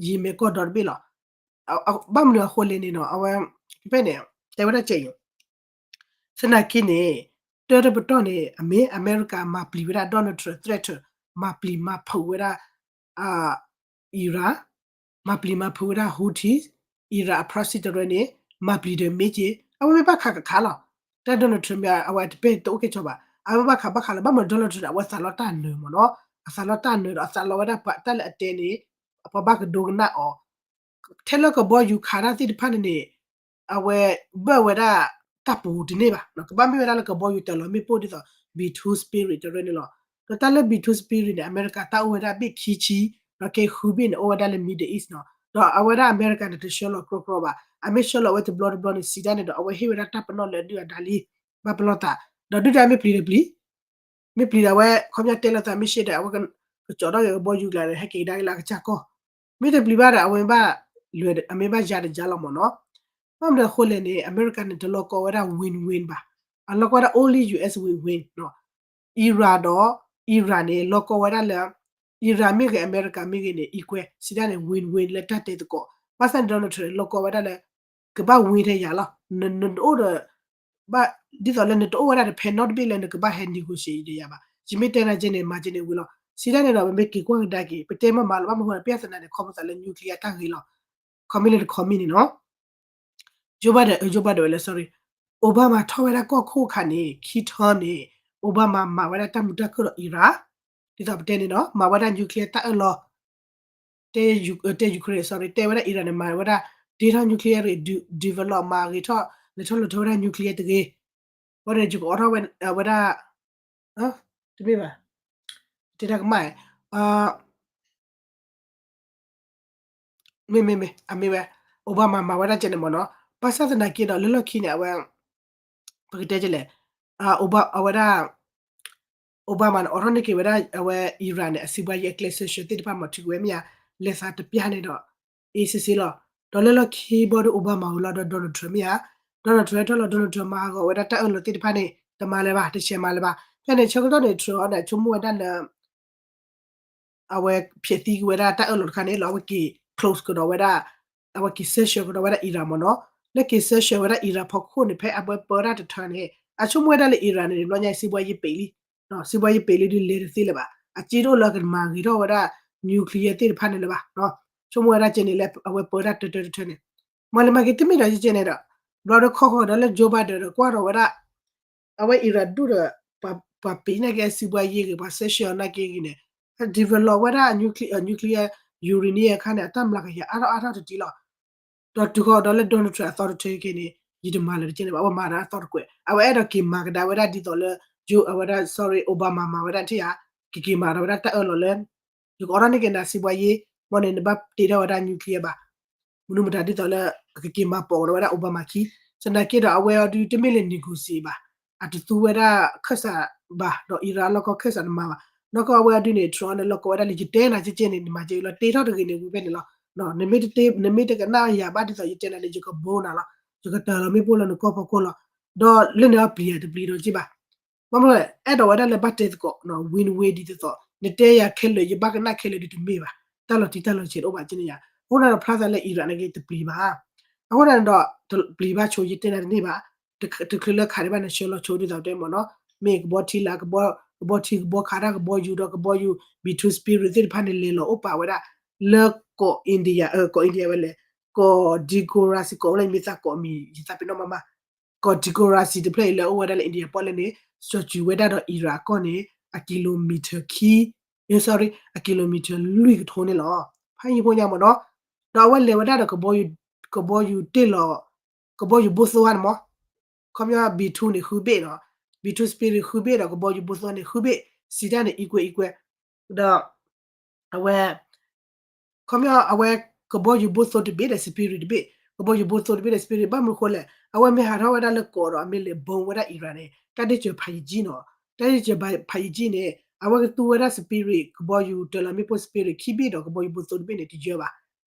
ယံၤမဲာ်ကီၢ်ဒီတဘ့ၣ်လီၤ. ဘၣ်မနုၤအဃိလဲၣ်န့ၣ်နီၤ အဝဲ ဖဲဖဲန့ၣ် တဲဝဲဒၣ်ကဲအံၤ သနာ်က့န့ၣ် တၢ်တပတီၢ်န့ၣ် အမ့ၢ်အမဲရကၤမၤပျံၤဝဲဒၣ် Donald Trump threat မၤပျံၤမၤဖုးဝဲဒၣ် Iran မၤပျံၤမၤဖုးဝဲဒၣ် Houthi Iran အ proxy တရၢန့ၣ် မၤပျံၤဒီးမ့ၢ်က့ အဝဲမ့ၢ်ဘၣ်ခးကခးလီၤ. တၢ် Donald Trump မ့ၢ် အဝဲတပဲတအိၣ်ကဲၣ်ဆိးဘၣ် အဝဲဘၣ်ခးဘၣ်ခးလီၤ ဘၣ်မနုၤ Donald Trump န့ၣ် အဝဲသးလီတၢ်နၢၤမ့ၢ်နီၤ အသးလီတၢ်နၢၤဒီးအသးလီဝဲဒၣ်ပှၤတၢ်လၢအတဲန့ၣ် ပှၤဘၣ်ကဒိကနၣ်အီၤ ထဲလၢကဘီယူၤခးတၢ်သ့ၣ်တဖၣ်န့ၣ်န့ၣ် အဝဲဘၢၣ်ဝဲဒၣ်တၢ်ပူၤတန့ၢ်ဘၣ် ကဘၣ်မ့ၢ်ဝဲဒၣ်လၢကဘီယူၤတၢၤလီၤမ့ၣ်ပိၢ်ဒ်သိး B two Spirit တရၢန့ၣ်လီၤ. ဒီးတၢ်လၢ B two Spirit န့ၣ် အမဲရကၤတၢ်အိၣ်ဝဲဒၣ်ဘ့ၣ်ခံဆံ ဒီးကဲဃုဘ့ၣ်န့ၣ် အိၣ်ဝဲဒၣ်လၢ Middle East နီၤ ဒီးအဝဲဒၣ်အမဲရကၤန့ၣ် တဆှၢလီၤကြီကြီဘၣ် အမ့ၢ်ဆှၢလီၤဝဲတဘျီတဘျီန့ၣ် စံးဒၣ်န့ၣ်ဒီး အဝဲဟ့ၣ်ဝဲဒၣ်တၢ်ပနီၣ်လၢအဒုၣ်အဒါလံ ဘၣ်ပလီၢ်သး ဒီးဒုၣ်ဒါမ့ၢ်ပျံၤဒီးပျံၤ မ့ၢ်ပျံၤဒီးအဝဲ ခီပညီတဲလီၤသးမ့ၢ်ရှဲဒီး အဝဲကကၠီးထီၣ်က့ၤကဘီယူၤကျါဒီး ဟဲက့ၤကဒါက့ၤလၢအကစၢ်ကီၢ် မ့ၢ်တပျံၤဘၣ်ဒီး အဝဲမ့ၢ်ဘၣ် အမ့ၢ်ဘၣ်ယၤတယၤလီၤမ့ၢ်နီၤ ဘၣ်မနုၤအဃိလဲၣ်န့ၣ် အမဲရကၤန့ၣ် တလီၤကီဝဲဒၣ် win win ဘၣ် အလီၤကီဝဲဒၣ် only U S will win နီၤ Iran ဒီး Iran န့ၣ် လီၤကီဝဲဒၣ်လၢ Iran မ့ၢ်ဂ့ၤ အမဲရကၤမ့ၢ်ဂ့ၤန့ၣ် equal စံးဒၣ်န့ၣ် win win လၢတၢ်တဲသကိး ဘၣ်ဆၣ်န့ၣ် Donald Trump န့ၣ် လီၤကီဝဲဒၣ်လၢ ကဘၣ် win ထဲယၤလီၤ နအိၣ်ဒီး ဘၣ် ဒ်သိးလၢနတအိၣ်ဝဲဒၣ်တဖဲနီတဘ့ၣ်လၢနကဘၣ်ဟဲ negotiate ဒီးယၤဘၣ် ယမ့ၢ်တဲနၤကဲန့ၣ် မၤကဲန့ၣ်ဝံၤလီၤ စံးဒၣ်န့ၣ်ဒီး ပမ့ၢ်က့ၤကွၢ်ကဒါက့ၤ ပတဲမ့ၢ်မၤလီၤ ဘၣ်မနုၤအဃိန့ၣ် ပျၢ်သနာ်န့ၣ် ခီဖျိသးလၢ nuclear တၢ်ဂ့ၤလီၤ ခီမ့ၢ်လၢတခီမ့ၢ်န့ၣ်နီၤ Joe Biden အ Joe Biden ဝဲလၢ sorry Obama ထီၣ်ဝဲဒၣ်ကီၢ်ခိၣ်အခါန့ၣ် ခံထၢၣ်န့ၣ် Obama မၤဝဲဒၣ်တၢ်မုာ်တၢ်ခုၣ်ဒီး Iran ဒ်သိးပတဲန့ၣ်နီၤ မၤဝဲဒၣ် nuclear တၢ်အၢၣ်လီၤ တဲ Ukraine sorry တဲဝဲဒၣ် Iran န့ၣ် မၤဝဲဒၣ် တ့ထီၣ် nuclear တဂ့ၤ develop မၤဂ့ၤထီၣ် လဲၤထီၣ်လဲၤထီဝဲဒၣ် nuclear တဂ့ၤ ဝဲန့ၣ် ယကအိးထီၣ်ဝဲ ဝဲဒၣ် တမ့ၢ်ဘၣ် တဲတၢ်ကမၣ် မ့မ့မ့ၢ် အမ့ၢ်ဝဲ Obama မၤဝဲဒၣ်ကဲန့ၣ်မ့ၢ်နီၤ ဘၣ်ဆၣ်သနာ်က့ဒီး လၢလီၢ်ခံန့ၣ် အဝဲ ပကတဲကလဲၣ် အဝဲဒၣ် Obama န့ၣ် အိးထီၣ်န့ၢ်က့ၤဝဲဒၣ် အဝဲ Iran န့ၣ် အစံးဘှါယံၤအကျဲ sanction သ့ၣ်တဖၣ်မၤထံကဝဲမ့ၢ်ဧါ လဲၤသးတပျၢ်န့ၣ်ဒီး အ့စ့စ့လီၤ ဒီးလၢလီၢ်ခံဘီဒီး Obama ဝံၤလီၤဒီး Donald Trump မ့ၢ်ဧါ Donald Trump ထီၣ်လီၤ Donald Trump မၤဟးဂီၤဝဲဒၣ်တၢ်အၢၣ်လီၤသ့ၣ်တဖၣ်န့ၣ် တမၤလၢၤဘၣ် တဆဲးမၤလၢၤဘၣ် ဖဲန့ၣ် ဆၢကတီၢ်န့ၣ် Trump န့ၣ် ဆိကမိၣ်ဝဲဒၣ်လၢ အဝဲဖျဲးသံကွံာ်ဝဲဒၣ်တၢ်အၢၣ်လီၤတခါန့ၣ်လီၤ အဝဲက့ၤ close ကဒီးဝဲဒၣ် အဝဲက့ၤ sanction ကဒီးဝဲဒၣ် Iran မ့ၢ်နီၤ လၢက့ၤ sanction ဝဲဒၣ် Iran ဖီခိၣ်န့ၣ် ဖဲအဝဲပၢတၢ်တထၢန့ၣ် အဆိကမိၣ်ဝဲဒၣ်လၢ Iran န့ၣ် တဘျီညါအံၤ စံးဘှါယံၤပံးလံ စံးဘှါယံၤပံးလံဒုးလဲၤတသ့လၢၤဘၣ် အစ့တအိၣ်လၢအကမၤဂ့ၤထီၣ်ဝဲဒၣ် nuclear သ့ၣ်တဖၣ်န့ၣ်လၢၤဘၣ် ဆိကမိၣ်ဝဲဒၣ်ကဲန့ၣ်လၢအဝဲပၢတၢ်တထၢတထၢန့ၣ် မ့ၢ်လၢမၤက့ၤတမ့ၢ်ဒီးကဲန့ၣ်ဒီး ဘျီဒီးခီဃီၤဒီးလၢ Joe Biden ဒီးကွၢ်ထီၣ်ဝဲဒၣ် အဝဲ Iran ဒူၣ်ဒီး ပှၤပံးနာ်က့အစံးဘှါယံၤဂ့ၤ ပှၤ sanction နာ်က့ဂ့ၤန့ၣ် develop ဝဲဒၣ် nuclear uranium အခါန့ၣ် အတၢ်မျးကယၤအါထီၣ်အါထီၣ်တတံၢ်လီၤ ဒီးတုၤဃီၤဒီးလၢ Donald Trump အသီတထၢက့ၤန့ၣ် ယတမၤလၢၤတကဲန့ၣ်ဘၣ် အဝဲမၤဒီးအသီတကွဲး အဝဲအဲၣ်ဒိးက့ၤမၤကဒါဝဲဒၣ်ဒ်သိးလၢ ယိၤ အဝဲဒၣ် sorry Obama မၤဝဲဒၣ်ထံၣ်ဧါ ကက့ၤမၤဒီးဝဲဒၣ်တၢ်အၢၣ်လီၤလၢ ယကအိးထီၣ်န့ၢ်က့ၤနၤစံးဘှါယံၤ မ်န့ၣ် နဘၣ်တ့ထီၣ်ဝဲဒၣ် nuclear ဘၣ် မနုၤမတၤဒ်သိးလၢ အကက့ၤမၤပိာ်ကဒီးဝဲဒၣ် Obama ခံ သနာ်က့ဒီးအဝဲအီၤဒုးတမ့ၢ်လၢ negotiate ဘၣ် အတသူဝဲဒၣ်ခၢၣ်စးဘၣ် ဒီး Iran လီၢ်ကီၢ်ခၢၣ်စးတမၤဘၣ် နီၢ်ကီၢ်အဝဲအီၤဒုးန့ၣ် Trump န့ၣ် လီၤကီဝဲဒၣ်လၢယတဲနၤကဲကဲန့ၣ် နမၤကဲလီၤ တ့ထီၣ်တဂ့ၤန့ၣ် ဝံၤဖဲန့ၣ်လီၤ နမ့ၢ်တကနၣ်ယၤဘၣ်ဒ်သိးယတဲနၤန့ၣ် ယကဘိနၤလီၤ ယကတၢၤလီၤမ့ၣ်ပိၢ်လၢနကီၢ်ဖီခိၣ်လီၤ ဒီးလၢန့ၣ်အပျံၤတပျံၤဒီးက့ဘၣ် ဘၣ်မနုၤလဲၣ် အဲၣ်ဒိးဝဲဒၣ်လၢဘၣ်တဲသကိး win win ဒ်သိးသိး နတဲယၤခဲလၢာ် ယဘၣ်ကနၣ်ခဲလၢာ်ဒုးတမ့ၢ်ဘၣ် တၢ်လီၤတံၢ်တၢ်လီၤဆဲးတအိၣ်ဘၣ်ကန့ၣ်ယါ အဃိန့ၣ်ဒီးဖျါသးလၢ Iran န့ၣ်က့တပျံၤဘၣ် အဃိန့ၣ်ဒီး တပျံၤဘၣ်ဆိ ယတဲနၤတန့ၢ်ဘၣ် တချုးလၢခးဒံးဘၣ်န့ၣ် ဆှၢလီၤဆိဒ်သိးတဲမ့ၢ်နီၤ မ့ၢ်ကဘီထံလၢ ကဘီထံကဘီခးတၢ်ကဘီယူၤဒီးကဘီယူၤ B two Spirit သ့ၣ်တဖၣ်န့ၣ် လဲၤလီၤအိၣ်ပာ်ဝဲဒၣ် လၢကီၢ် India ကီၢ် India ဝဲလဲၣ် ကီၢ် democracy ကီၢ်ဝဲလၢမ့ၢ်သးကီၢ်မံၤ ယသးပ့ၤနီၣ်မးမး ကီၢ် democracy တဖျၢၣ်အံၤလၢအအိၣ်ဝဲဒၣ်လၢ India ပီၣ်လဲၣ်န့ၣ် စီၤစုၤဝဲဒၣ်ဒီး Iran အကီၢ်န့ၣ် အ kilometer ခံ sorry အ kilometer လွံၢ်ကထိန့ၣ်လီၤ. ဖးယံၤဖိညါမ့ၢ်နီၤ. ဒီးအဝဲလဲၤဝဲဒၣ်ဒီး ကဘီယူၤတ့ၢ်လီၤ ကဘီယူၤဘိၣ်သိၣ်ဧါန့ၣ်မ့ၢ် ခီပညီ B two န့ၣ် ဃုဘ့ၣ်နီၤ, B two Spirit ဃုဘ့ၣ်ဒီး ကဘီယူၤဘိၣ်သိၣ်န့ၣ် ဃုဘ့ၣ်, စံးတၢ်န့ၣ် equal equal ဒီး အဝဲ ခီပညီ အဝဲ ကဘီယူၤဘိၣ်သိၣ်တဘ့ၣ်ဒီး Spirit တဘ့ၣ်, ကဘီယူၤဘိၣ်သိၣ်တဘ့ၣ်ဒီး Spirit ဘၣ်မနုၤဃိလဲၣ်, အဝဲမ့ၢ်ဟးထီၣ်ဝဲဒၣ်လၢကီးဒီး အမ့ၢ်လဲၤ bomb ဝဲဒၣ် Iran န့ၣ် တၢ်ဒ့ၣ်စၢၤဖးယံၤကၠံၣ်နီၤ, တၢ်ဒ့ၣ်စၢၤဖးယံၤကၠံၣ်န့ၣ် အဝဲကသူဝဲဒၣ် Spirit ကဘီယူၤတ့ၢ်လီၤမ့ၣ်ပိၢ် Spirit ခံဘ့ၣ်ဒီး ကဘီယူၤဘိၣ်သိၣ်တဘ့ၣ်န့ၣ် တယၢဘၣ်.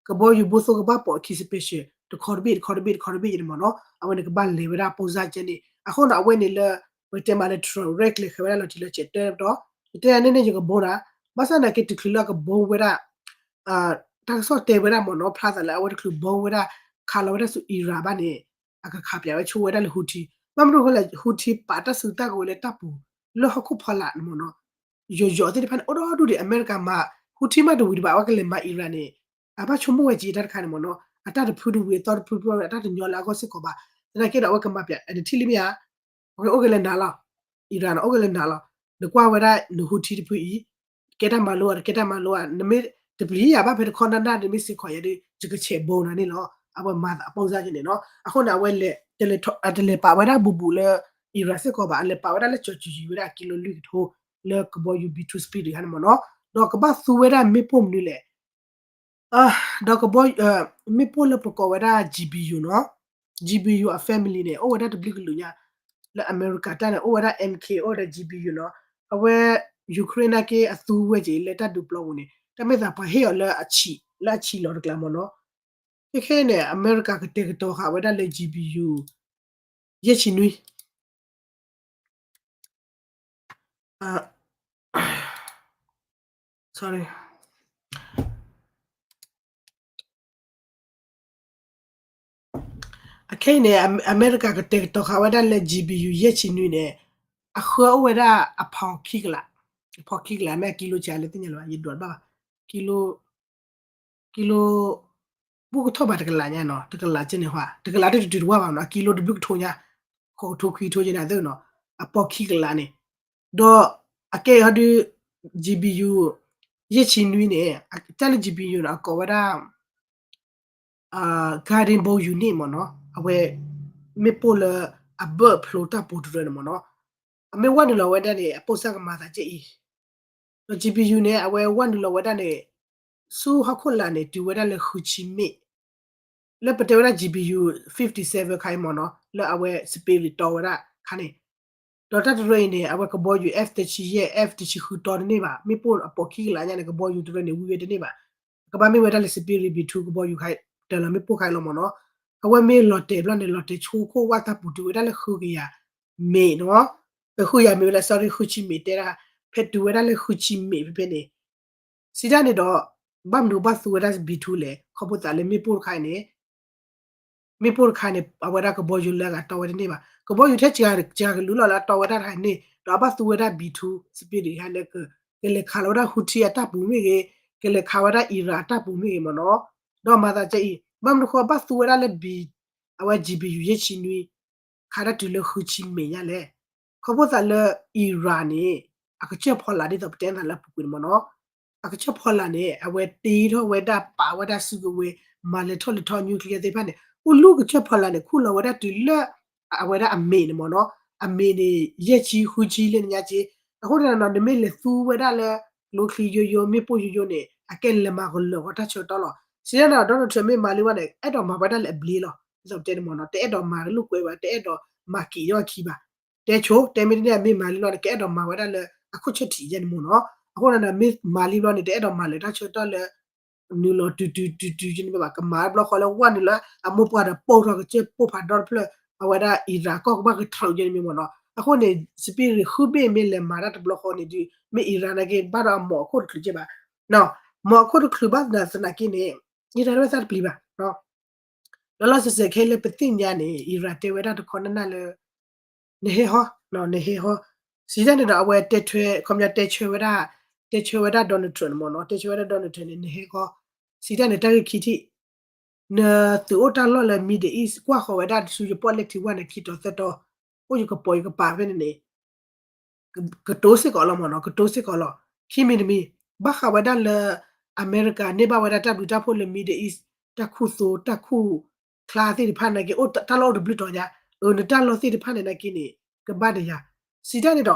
ကဘီယူၤဘိၣ်သိၣ်ကဘၣ်ပိာ်အခံ special တခီတဘ့ၣ် တခီတဘ့ၣ် တခီတဘ့ၣ်န့ၣ်မ့ၢ်နီၤ, အဝဲန့ၣ်ကဘၣ်လဲၤဝဲဒၣ် ပုံစံ ကဲန့ၣ်, အဃိန့ၣ် အဝဲန့ၣ်လၢ ပကတဲမးလၢ Trump ရဲၣ်ကျဲၤဃဲၤဝဲဒၣ်လီၤတံၢ်လီၤဆဲးတၢ်ဒီး ယတဲယၤန့ၣ်န့ၣ် ယက bomb နၤ, ဘၣ်ဆၣ်သနာ်က့ တချုးလၢအက bomb ဝဲဒၣ် တၢ်ကစီၣ်တဲဝဲဒၣ်မ့ၢ်နီၤ ဖျါသးလၢအဝဲတချုး bomb ဝဲဒၣ် ခးလီၤဝဲဒၣ်ဆူ Iran ဘၣ်န့ၣ် အကခးပၠးဝဲဆိဝဲဒၣ်လၢ Houthi, ဘၣ်မနုၤအဃိလဲၣ် Houthi ပာ်တၢ်စုတၢ်ကဝဲၤလၢတၢ်ပူၤ လၢဟီၣ်ခိၣ်ဖီလာ်န့ၣ်မ့ၢ်နီၤ, ယိာ်ယိာ်သ့ၣ်တဖၣ်န့ၣ် အိၣ်ဒီဒူၣ်ဒံး အမဲရကၤမၤ Houthi မးတဝံၤဒံးဘၣ် အဝဲကလဲၤမၤ Iran န့ၣ် အဘၣ်ဆိကမိၣ်ဝဲက့ၤတၢ်တခါန့ၣ်မ့ၢ်နီၤ, အတၢ်တဖုတဝံၤအသီတဖုတဖု အတၢ်တညီလၢအဂီၢ်စ့ၢ်ကီးဘၣ်, သနာ်က့ဒီးအဝဲကမၤပၠး အနထံၣ်လံမ့ၢ်ဧါ အိၣ်က့ၤလၢနၤလီၤ, Iran န့ၣ် အိၣ်က့ၤလၢနၤလီၤ, နကွၢ်ဝဲဒၣ်န Houthi တဖုအံၤ ကဲတၢ်မၤလိဧါ တကဲတၢ်မၤလိဧါ နမ့ၢ်တပျံၤယၤဘၣ်ဖဲတခီနၢ်နၢ် နမ့ၢ်စ့ၢ်ကီးယၤဒီး ယကဆဲး bomb နၤန့ၣ်လီၤ, အဝဲမၤသး ပုံစံ ကဲန့ၣ်နီၤ, အဃိန့ၣ် အဝဲလဲၤ တလဲၤပာ်ဝဲဒၣ်ဘူးဘူးလၢ Iran စ့ၢ်ကီးဘၣ် အလဲၤပာ်ဝဲဒၣ်လၢကၠီၤကၠံၤယံၤဝဲဒၣ် ကံလိလွံၢ်ကထိ လၢကဘီယူၤ B two Spirit တခါန့ၣ်မ့ၢ်နီၤ, ဒီးကဘၣ်သူဝဲဒၣ်မ့ၣ်ပိၢ်မနုၤလဲၣ် ဒီးကဘီ မ့ၣ်ပိၢ်လၢပကိးဝဲဒၣ် G B U နီၤ, G B U အ family န့ၣ် အိၣ်ဝဲဒၣ်တဘျုးကလုာ်ညါ လၢအမဲရကၤတၢ်န့ၣ် အိၣ်ဝဲဒၣ် M K အိၣ်ဝဲဒၣ် G B U နီၤ, အဝဲ Ukraine နာ်က့အသူဝဲက့ၤလၢတၢ်ဒုးပျီပူၤန့ၣ် တၢ်မ့ၢ်သးပှၤဟ့ၣ်အီၤလၢအဆံး လၢအဆံးလီၤတကျါမ့ၢ်နီၤ, ခဲခဲအံၤန့ၣ် အမဲရကၤကတဲာ်ကတီၤဃာ်ဝဲဒၣ်လၢ G B U ယဲၢ်ဆံနွံ sorry အခဲအံၤန့ၣ် အမဲရကၤကတဲာ်ကတီၤဃာ်ဝဲဒၣ်လၢ G B U ယဲၢ်ဆံနွံန့ၣ် အဃၢအိၣ်ဝဲဒၣ်အဖီခံကလး, အဖီခံကလး မ့ၢ်အကံလိဆံးလၢသ့ၣ်ညါလၢၤဘၣ် ယဒွးတဘၣ်ဘၣ်, ကံလိ ကံလိ ဘူၣ်ကထီၣ်ဘၣ်တကလးညါနီၤ, တကလးကဲန့ၣ်ဟါ တကလးတတုၤတဝၢ်ဘၣ်နီၤ, အကံလိတဘျုးကထိညါ, ဃိးကထိခွံကထိကဲန့ၣ်သ့ၣ်နီၤ, အဖီခံကလးန့ၣ်, ဒီးအကဲဟီဒုး G B U ယဲၢ်ဆံနွံန့ၣ် တၢ်လၢ G B U န့ၣ် အကိးဝဲဒၣ် guiding bomb unit မ့ၢ်နီၤ, အဝဲ မ့ၣ်ပိၢ်လၢအဘၢၣ်ဖျိတၢ်ပူၤတရၢန့ၣ်မ့ၢ်နီၤ, အမ့ၢ်ဝဲနုာ်လီၤဝဲဒၣ်န့ၣ် အပိၢ်စၢ်ကမၤသးကဲအံၤ, ဒီး G B U န့ၣ် အဝဲဝဲနုာ်လီၤဝဲဒၣ်န့ၣ် ဆူဟီၣ်ခိၣ်လာ်န့ၣ် တုၤဝဲဒၣ်လၢဃုဆံမ့ၣ်, လၢပတဲဝဲဒၣ် G B U fifty seven ခါအံၤမ့ၢ်နီၤ, လၢအဝဲ spirit တီဝဲဒၣ်ခါန့ၣ်, ဒီးတၢ်တရၢအံၤန့ၣ် အဝဲကဘီယူၤ F တဆံယဲၢ် F တဆံဃုတီတန့ၢ်ဘၣ်, မ့ၣ်ပိၢ်အပိာ်ခံကလးညါန့ၣ် ကဘီယူၤတရၢန့ၣ် ဝံၤဝဲတန့ၢ်ဘၣ်, ကဘၣ်မ့ၢ်ဝဲဒၣ်လၢ spirit B two ကဘီယူၤခါ တၢ်လီၤမ့ၣ်ပိၢ်ခါအံၤလီၤမ့ၢ်နီၤ, အဝဲမ့ၢ်လီၤတဲာ်ဘျီန့ၣ် လီၤတဲာ်ဆိခိၣ်ဝၣ်တၢ်ပူၤတုၤဝဲဒၣ်လၢဃုကယၤ မ့ၣ်နီၤ, ဃုကယၤမ့ၣ်ဝဲဒၣ် sorry ဃုဆံမ့ၣ်တဲဒၣ်, ဖဲတုၤဝဲဒၣ်လၢဃုဆံမ့ၣ်ဖဲဖဲန့ၣ် စံးတၢ်န့ၣ်ဒီး ဘၣ်မနုၤဘၣ်သူဝဲဒၣ် B two လဲၣ်, ခီဖျိသးလၢမ့ၣ်ပိၢ်တခါအံၤန့ၣ်, မ့ၣ်ပိၢ်တခါန့ၣ် အဝဲဒၣ်ကဘီယူၤလၢအဂၤတီဝဲတန့ၢ်ဘၣ်, ကဘီယူၤထဲစှၤကလုာ်လီၤလၢအတီဝဲဒၣ်တခါန့ၣ် ဒီးအဘၣ်သူဝဲဒၣ် B two spirit တခါလၢ ကလဲၤခးလီၤဝဲဒၣ် Houthi အတၢ်ပူၤမ့ၢ်ဂ့ၤ, ကလဲၤခးဝဲဒၣ် Iran အတၢ်ပူၤမ့ၢ်ဂ့ၤမ့ၢ်နီၤ, ဒီးမၤသးကဲအံၤ ဘၣ်မနုၤဃိဘၣ်သူဝဲဒၣ်လၢ B အဝဲ G B U ယဲၢ်ဆံနွံ ခးတၢ်တုၤလၢဃုဆံမ့ၣ်ညါလဲၣ်, ခီဖျိသးလၢ Iran န့ၣ် အကစၢၢ်ဖီလာ်ဒ်သိးပတဲနသးလၢအပူၤကွံာ်န့ၣ်မ့ၢ်နီၤ, အကစၢၢ်ဖီလာ်န့ၣ် အဝဲတ့ထီၣ်ဝဲဒၣ်ပာ်ဝဲဒၣ်စုကဝဲၤ မၤလဲၤထီၣ်လဲၤထီ nuclear သ့ၣ်တဖၣ်န့ၣ် အိၣ်လူၤကစၢၢ်ဖီလာ်န့ၣ် ခူၣ်လီၤဝဲဒၣ်တုၤလၢ အဝဲဒၣ်အမ့ၣ်န့ၣ်မ့ၢ်နီၤ, အမ့ၣ်န့ၣ် ယဲၢ်ဆံဃုဆံလၢနညါက့, အဃိန့ၣ်နီၤ နမ့ၢ်လဲၤသူဝဲဒၣ်လၢ ကျိချံယိယိ မ့ၣ်ပိၢ်ယိယိန့ၣ် အကဲလဲၤမၤကလၢာ်ဂီၤတၢ်ဆၢကတီၢ်လီၤ. စံးဒၣ်န့ၣ် Donald Trump မ့ၢ်မၤလံဝဲန့ၣ် အဲၣ်ဒိးမၤဝဲဒၣ်လၢအဘျ့လီၤ. ဒ်သိးပတဲန့ၣ်မ့ၢ်နီၤ တအဲၣ်ဒိးမၤလိာ်ကွဲဝဲ တအဲၣ်ဒိးမၤက့ၤယီၢ်ခံဘၣ်. တဲဆိ တဲမ့ၢ်ဒ်န့ၣ် မ့ၢ်မၤလံလီၤန့ၣ် ကအဲၣ်ဒိးမၤဝဲဒၣ်လၢ အခိၣ်ဆၢထံးယဲန့ၣ်မ့ၢ်နီၤ. အဃိန့ၣ် မ့ၢ်မၤလံလီၤန့ၣ် တအဲၣ်ဒိးမၤလၢတၢ်ဆၢကတီၢ်လၢ နုာ်လီၤတုၤတုၤတုၤတုၤယဲန့ၣ်ဘၣ် ကမၤတဘျီဃီလၢဝဲနုာ်လၢအမိၢ်ပှၢ်ဒီးပိာ်ထီၣ်ကစၢၢ်ပိၢ်ဖးဒီတဖျၢၣ် အဝဲဒၣ် Iran ကီၢ်ကဘၣ်ကထြၢးယဲန့ၣ်မ့ၢ်နီၤ. အဃိန့ၣ် spirit ဃုဘ့ၣ်မ့ၢ်လဲၤမၤတၢ်တဘျီဃီန့ၣ်ဒီး မ့ၢ် Iran နာ်က့ ဘၣ်ဒီးအမိၢ်အခိၣ်တချုးက့ဘၣ်. မိၢ်အခိၣ်တချုးဘၣ်သနာ်က့န့ၣ် Iran တဝဲသးတပျံၤဘၣ်. လီၤလီၤဆဲးဆဲးခဲလၢပသ့ၣ်ညါန့ၣ် Iran တဲဝဲဒၣ်တခီနၢ်နၢ်လၢ နဟဲဟီ နဟဲဟီ. စံးတၢ်န့ၣ်ဒီး အဝဲတဲထွဲ ခီပညီတဲဆၢဝဲဒၣ် တဲဆၢဝဲဒၣ် Donald Trump န့ၣ်မ့ၢ်နီၤ တဲဆၢဝဲဒၣ် Donald Trump န့ၣ် နဟဲဟီ. စံးတၢ်န့ၣ် တၢ်ဂ့ၢ်ခံထံၣ် နသုးအိၣ်တၢ်လီၢ်လၢ Middle East ကွၢ်ဃီၤဝဲဒၣ်တစုယပီၣ်လဲၣ်ထံဝဲန့ၣ် ခံတီၤသၢတီၤ အိၣ်ယကပိာ်ယကပၤဖဲန့ၣ်န့ၣ် ကတိၤစ့ၢ်ကီးလီၤမ့ၢ်နီၤ ကတိၤစ့ၢ်ကီးလီၤ. ခံမံၤတမံၤ ဘၣ်ဃးဝဲဒၣ်လၢ အမဲရကၤန့ၢ်ဘၣ်ဝဲဒၣ်တၢ်ဘျုးတၢ်ဖှိၣ်လၢ Middle East တၢ်ခူသူၣ်တၢ်ခူၣ်ချါသ့ၣ်တဖၣ်နာ်က့ အိၣ်တၢ်လီၢ်အိၣ်တဘျုးတီၤညါ, အၢ နတၢ်လီၢ်သ့ၣ်တဖၣ်န့ၣ်နာ်က့န့ၣ် ကဘၣ်ဒီးယၤ, စံးတၢ်န့ၣ်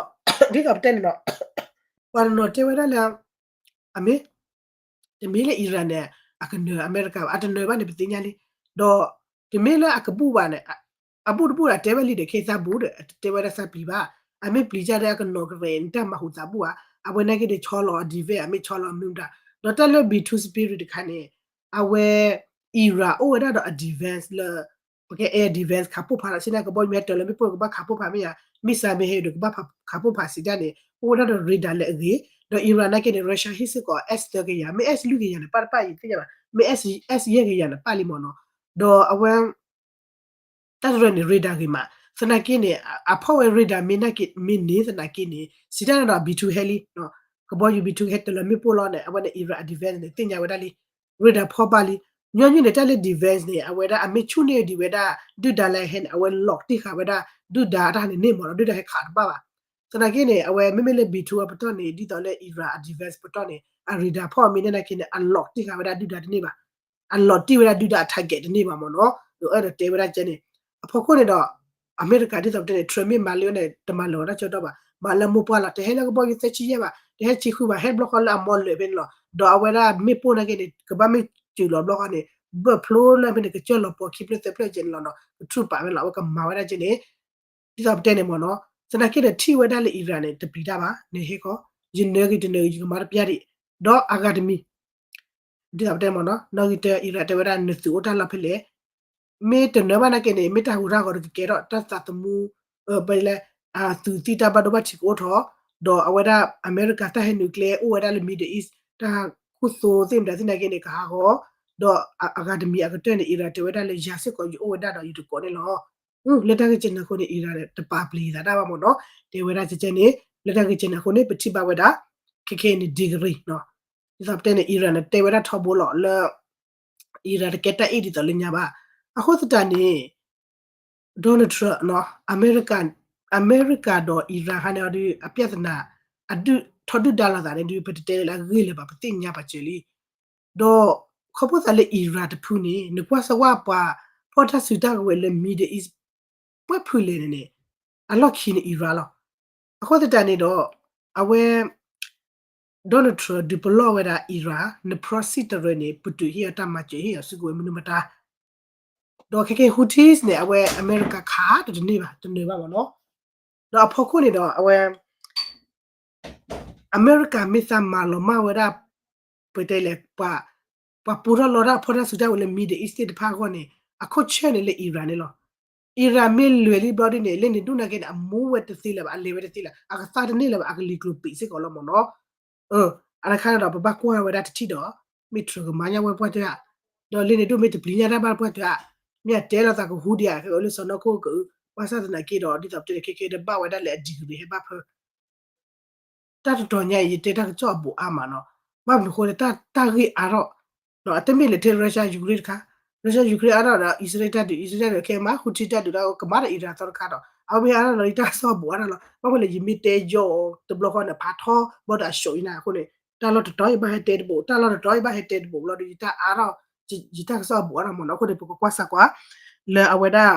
ဒီး ဒ်သိးပတဲန့ၣ်ဒီး ပှၤတနီၤတဲဝဲဒၣ်လၢ အမ့ၢ် တမ့ၢ်လၢ Iran န့ၣ် အကနၢၤအမဲရကၤဘၣ်, အတနၢၤဘၣ်န့ၣ် ပသ့ၣ်ညါလံ, ဒီး တမ့ၢ်လၢအကဘူၣ်ဘၣ်န့ၣ် အဘူၣ်တဘူၣ်ဒီးတဲဝဲလံဒီး ခဲအံၤသးဘူၣ်ဒီး အတတဲဝဲဒၣ်သးပျံၤဘၣ်, အမ့ၢ်ပျံၤကဒီးအကနီၤကရဲၤန့ၣ် တၢ်မၤဟူးသးဘူၣ်ဧါ, အဝဲနာ်က့န့ၣ် ဆီလီၤအ defense အမ့ၢ်ဆီလီၤအမနုၤမတၤ, ဒီးတၢ်လၢ B two spirit တခါန့ၣ် အဝဲ Iran အိၣ်ဝဲဒၣ်ဒီးအ defense လၢ ပကဲ air defense ခးပိၢ်ဖးလီၤ, ဆ့ၣ်နီၤကဘီယူၤမ့ၢ်ဟဲတၢၤလီၤမ့ၣ်ပိၢ် ကဘၣ်ခးပိၢ်ဖးမ့ၢ်ဧါ, မ့ၢ်စါမ့ၢ်ဟဲဒီးကဘၣ်ခးပိၢ်ဖးစံးတၢ်န့ၣ် အိၣ်ဝဲဒၣ်ဒီး radar လၢအဂ့ၤ, ဒီး Iran နာ်က့န့ၣ် Russia ဟ့ၣ်စ့ၢ်ကီး S သၢကယၤ, မ့ၢ် S လွံၢ်ကယၤန့ၣ် ပၣ်တပၣ်ယသ့ၣ်ညါဘၣ်, မ့ၢ် S ယဲၢ်ကယၤန့ၣ် ပၣ်လံမ့ၢ်နီၤ, ဒီးအဝဲ တၢ်တရၢန့ၣ် radar ဂ့ၤမး, သနာ်က့န့ၣ် အဖီၣ်ဝဲ radar မ့ၢ်နာ်က့ မ့ၢ်န့ၢ်သနာ်က့န့ၣ် စံးတၢ်န့ၣ်ဒီး B two ဟဲလံ, ကဘီယူၤ B two ဟဲတၢၤလီၤမ့ၣ်ပိၢ်လီၤန့ၣ် အဝဲန့ၣ် Iran အ defense န့ၣ် သ့ၣ်ညါဝဲဒၣ်လံ, radar ဖီၣ်ဘၣ်လံ, ညီနုၢ်န့ၣ် တၢ်လၢ defense န့ၣ် အဝဲဒၣ်အမ့ၢ်ဆူၣ်န့ၢ်ဒံးဝဲဒၣ် ဒုၣ်ဒါလၢဟဲန့ၣ် အဝဲ lock တ့ၢ်ဃာ်ဝဲဒၣ် ဒုၣ်ဒါအတၢ်န့ၣ်န့ၢ်မ့ၢ်နီၤ, ဒုၣ်ဒါဟဲခးတဘၣ်ဘၣ်, သနာ်က့န့ၣ် အဝဲမ့မ့ၢ်လၢ B two အပတီၢ်န့ၣ် ဒ်သိးလၢ Iran အ defense ပတီၢ်န့ၣ် အ radar ဖီၣ်မ့ၢ်န့ၢ်နာ်က့န့ၣ် အ lock တ့ၢ်ဃာ်ဝဲဒၣ်ဒုၣ်ဒါတန့ၢ်ဘၣ်, အ lock တ့ၢ်ဝဲဒၣ်ဒုၣ်ဒါအ target တန့ၢ်ဘၣ်မ့ၢ်နီၤ, အဲၣ်ဒိးတဲဝဲဒၣ်ကဲန့ၣ်, အဖီခိၣ်န့ၣ်ဒီး အမဲရကၤဒ်သိးပတဲန့ၣ် Trump မ့ၢ်မၤလၢဝဲန့ၣ် တမၤလၢၤဝဲဒၣ်ကၠီတီၢ်ဘၣ်, မၤလၢမိၢ်ပှၢ်လီၤ, တဟဲလၢကဘီယူၤသၢဆံယဲၢ်ဘၣ်, တဟဲဆံဃုဘၣ်, ဟဲဘျီဃီလၢအမီလၢာ်ဖဲန့ၣ်လီၤ, ဒီးအဝဲဒၣ်မ့ၣ်ပိၢ်နာ်က့န့ၣ် ကဘၣ်မ့ၢ်စၢၤလီၤဘျီဃီန့ၣ် ဘၢၣ်ဖျိလၢဖဲန့ၣ် ကစၢၢ်လီၤပှီၤခံဖျၢၣ်သၢဖျၢၣ်ကဲန့ၣ်လီၤနီၤ, ကထူၣ်ပာ်ဝဲလီၤ, အဝဲကမၤဝဲဒၣ်ကဲန့ၣ် ဒ်သိးပတဲန့ၣ်မ့ၢ်နီၤ, သနာ်က့ဒီးထံၣ်ဝဲဒၣ်လၢ Iran န့ၣ် တပျံၤတၢ်ဘၣ်, နဟဲဃီ, ယနၢၤဂ့ၤတနၢၤဂ့ၤ ယကမၤတပျၢ်ဒံး, ဒီးအဂၤတမံၤ ဒ်သိးပတဲမ့ၢ်နီၤ, နီၣ်ဂံၢ်တၢ Iran တဲဝဲဒၣ် နသုးအိၣ်တၢ်လီၢ်ဖဲလဲၣ်, မ့ၢ်တနၢၤဘၣ်နာ်က့န့ၣ် မ့ၢ်တၢ်ဟူးတၢ်ဂီၤဒီးကကဲထီၣ်တၢ်သးသမူ, ပလဲၤ အသုးသံၣ်တၢ်ဘၣ်ဒိဘၣ်ထံးကအိၣ်ထီၣ်, ဒီးအဝဲဒၣ်အမဲရကၤတၢ်ဟဲ nuclear အိၣ်ဝဲဒၣ်လၢ Middle East တၢ်ခူသူၣ်သ့ၣ်မတၤသ့ၣ်နာ်က့န့ၣ် ကဟးဂီၤ, ဒီးအဂၤတမံၤအကတၢၢ်န့ၣ် Iran တဲဝဲဒၣ်လၢယၤစ့ၢ်ကီးယအိၣ်ဝဲဒၣ်ဒီးယတကိးန့ၣ်လီၤ. လၢတၢ်ဂ့ၢ်ကဲန့ၣ်အဃိန့ၣ် Iran န့ၣ် တပာ်ပျံၤသးတၢ်ဘၣ်မ့ၢ်နီၤ, တဲဝဲဒၣ်ကဲန့ၣ်, လၢတၢ်ဂ့ၢ်ကဲန့ၣ်အဃိန့ၣ် ပထံၣ်ဘၣ်ဝဲဒၣ် ခဲခဲအံၤန့ၣ် degree နီၤ, ဒ်သိးပတဲန့ၣ် Iran န့ၣ် တဲဝဲဒၣ်ထီဘိလီၤလၢ Iran တကဲတၢ်အ့ၣ်ဒ်သိးလၢညါဘၣ်. အဃိသတးန့ၣ် Donald Trump နီၤ, အမဲရကၤဒီး Iran ခါန့ၣ်အီၤဒုး အပြဿနာ အဒုးထီဒုၣ်ဒါလိာ်သးန့ၣ်ဒုး ပတတဲလၢအဂ့ၢ်လၢၤဘၣ် ပသ့ၣ်ညါပာ်စၢၤလံ. ဒီးခီဖျိသးလၢ Iran တဖုန့ၣ် နကွၢ်စၢၤဝဲပှၤဖီၣ်တၢ်စုတၢ်ကဝဲၤလၢ Middle East ပှဲၤဖုလဲၣ်န့ၣ်န့ၣ် အလီၢ်ခံန့ၣ် Iran လီၤ. အဃိသတးန့ၣ်ဒီး အဝဲ Donald Trump ဒုးပလီၢ်ဝဲဒၣ် Iran န proxy တရၢန့ၣ် ပတုာ်ဟ့ၣ်အီၤတၢ်မၤစၢၤ ဟ့ၣ်အီၤစုကဝဲၤမနုၤမတၤ ဒီးခဲကဲ Houthis န့ၣ် အဝဲအမဲရကၤခးတတန့ၢ်ဘၣ် တနၢၤဘၣ်မ့ၢ်နီၤ. ဒီးအဖီခိၣ်န့ၣ်ဒီး အဝဲ အမဲရကၤမ့ၢ်သးမၤလီၤမၢ်ဝဲဒၣ် ပတဲလဲၣ် ပှၤပူထီၣ်လီတၢ်ဖီၣ်တၢ်စုတၢ်ဝဲလၢ Middle East သ့ၣ်တဖၣ်အဂီၢ်န့ၣ် အခိၣ်ဆၢၣ်န့ၣ်လၢ Iran န့ၣ်လီၤ. Iran မ့ၢ်လဲၤလံဘျီဒ်န့ၣ် လၢန့ၣ်ဒိၣ်နာ်က့န့ၣ် အမူဝဲတသ့လၢၤဘၣ် အလဲၤဝဲတသ့လၢၤ အကသါတန့ၢ်လၢၤဘၣ် အကလံၤကျိၤပံာ်စ့ၢ်ကီးလီၤမ့ၢ်နီၤ. အတခါန့ၣ်ဒီး ပဘၣ်ကွၢ်ဝဲဒၣ်တထံၣ်ဒီး မ့ၢ် Trump ကမၤညါဝဲပှၢ်တၢၢ်ဧါ, ဒီးလၢန့ၣ်ဒိၣ်မ့ၢ်တပျံၤညါတၢ်ဘၣ်ပှၢ်တၢၢ်ဧါ, မ့ၢ်အတဲလိာ်သးကဟူဒံးဧါ ကလၢစီၢ်နီၤခိၣ်ကအု ဘၣ်ဆၣ်သနာ်က့ဒီး ဒ်သိးပတဲန့ၣ် ခဲကဲဒီးဘၣ်ဝဲဒၣ်လၢအ degree ဟဲဘၣ်ဖၢ တၢ်တတီၤညါအံၤ ယတဲတၢ်ကစီၣ်အဘူးအါမးနီၤ, ဘၣ်မနုၤအဃိလဲၣ် တၢ်ဂ့ၢ်အါထီၣ်, အတမ့ၢ်လၢထဲ Russia Ukraine တခါ, Russia Ukraine အါထီၣ်ဒီး အံၣ်စရ့လးတၢ်ဒုး အံၣ်စရ့လးတၢ်ဒုးခဲမး Houthi တၢ်ဒုးဒီးကမၤဒီး Iran သီတခါဒီး အဝဲမ့ၢ်အါထီၣ်ဒီး ယတၢ်ကစီၣ်အဘူးအါထီၣ်လီၤ. ဘၣ်မနုၤလဲၣ် ယမ့ၢ်တဲယီၤတဘျီဃီန့ၣ် ဖးထီဘၣ်ဒီးအ show အံၤန့ၣ်အဃိန့ၣ် တၢ်လီၢ်တတီၤယဘၣ်ဟဲတဲတဘိး တၢ်လီၢ်တတီၤယဘၣ်ဟဲတဲတဘိးဘျီဒီး ယတၢ်အါထီၣ် ယတၢ်ကစီၣ်အဘူးအါထီၣ်မးနီၤ. အဃိန့ၣ် ပကကွၢ်စၢၤကွၢ် လၢအဝဲဒၣ်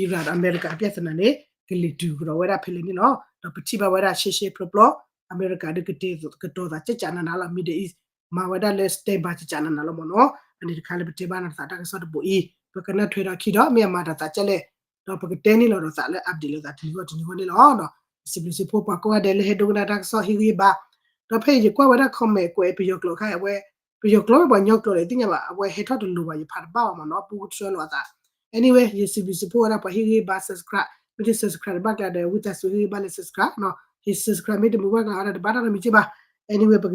Iran ဒီးအမဲရကၤအပြဿနာန့ၣ် ကလဲၤတုၤကဒီးဝဲဒၣ်ဖဲလဲၣ်န့ၣ်လီၤ. ဒီးပထံၣ်ဘၣ်ဝဲဒၣ်ရှဲရှဲပျီပျီ အမဲရကၤဒုးကတဲာ်ကတီၤသးကကနးနးလီၤ Middle East မၤဝဲဒၣ်လၢ standby ကကနးနးလီၤမ့ၢ်နီၤ. အန့ၣ်တခါလၢပတဲဘၣ်နၤသးတၢ်ကစီၣ်တဘိးအံၤ ပကနၢ်ထွဲဒီးခံဒီး မ့ၢ်အမၤတၢ်သးကဲလဲၣ် ဒီးပကတဲန့ၢ်လီၤဒီးသးလၢ update လိာ်သးတနံၤဂီၢ်တနံၤဂီၢ်န့ၣ်လီၤ. စံးဘျုးစံးဖှိၣ်ပှၤကိးဂၤဒဲးလၢဟဲဒိကနၣ်တၢ်ကစီၣ်ဟ့ၣ်ဂံၢ်ဟ့ၣ်ဘါ ဒီးဖဲအံၤယကွၢ်ဝဲဒၣ် comment ကွဲးပယီၤကျိာ်ခါအံၤ အဝဲ ပယီၤကျိာ်မ့ၢ်ပှၤညီကျိာ်လဲၣ်သ့ၣ်ညါဘၣ် အဝဲဟဲထီၣ်တလိၤဘၣ် ယဖးတဘၣ်ဘၣ်မ့ၢ်နီၤ ပူကထြၢလိာ်အသး. Anyway ယစံးဘျုးစံးဖှိၣ်ဝဲဒၣ်ပှၤဟ့ၣ်ဂံၢ်ဟ့ၣ်ဘါ subscribe မ့ၢ်တ subscribe တဘၣ်ကျါဒီး ဝံသးစူၤဟ့ၣ်ဂံၢ်ဟ့ၣ်ဘါလၢ subscribe နီၤ ဟ့ၣ် subscribe မ့ၢ်တမုာ်ဘၣ်ကျါဒီးတဘၣ်တၢ်နီတမံၤက့ဘၣ်. Anyway ပက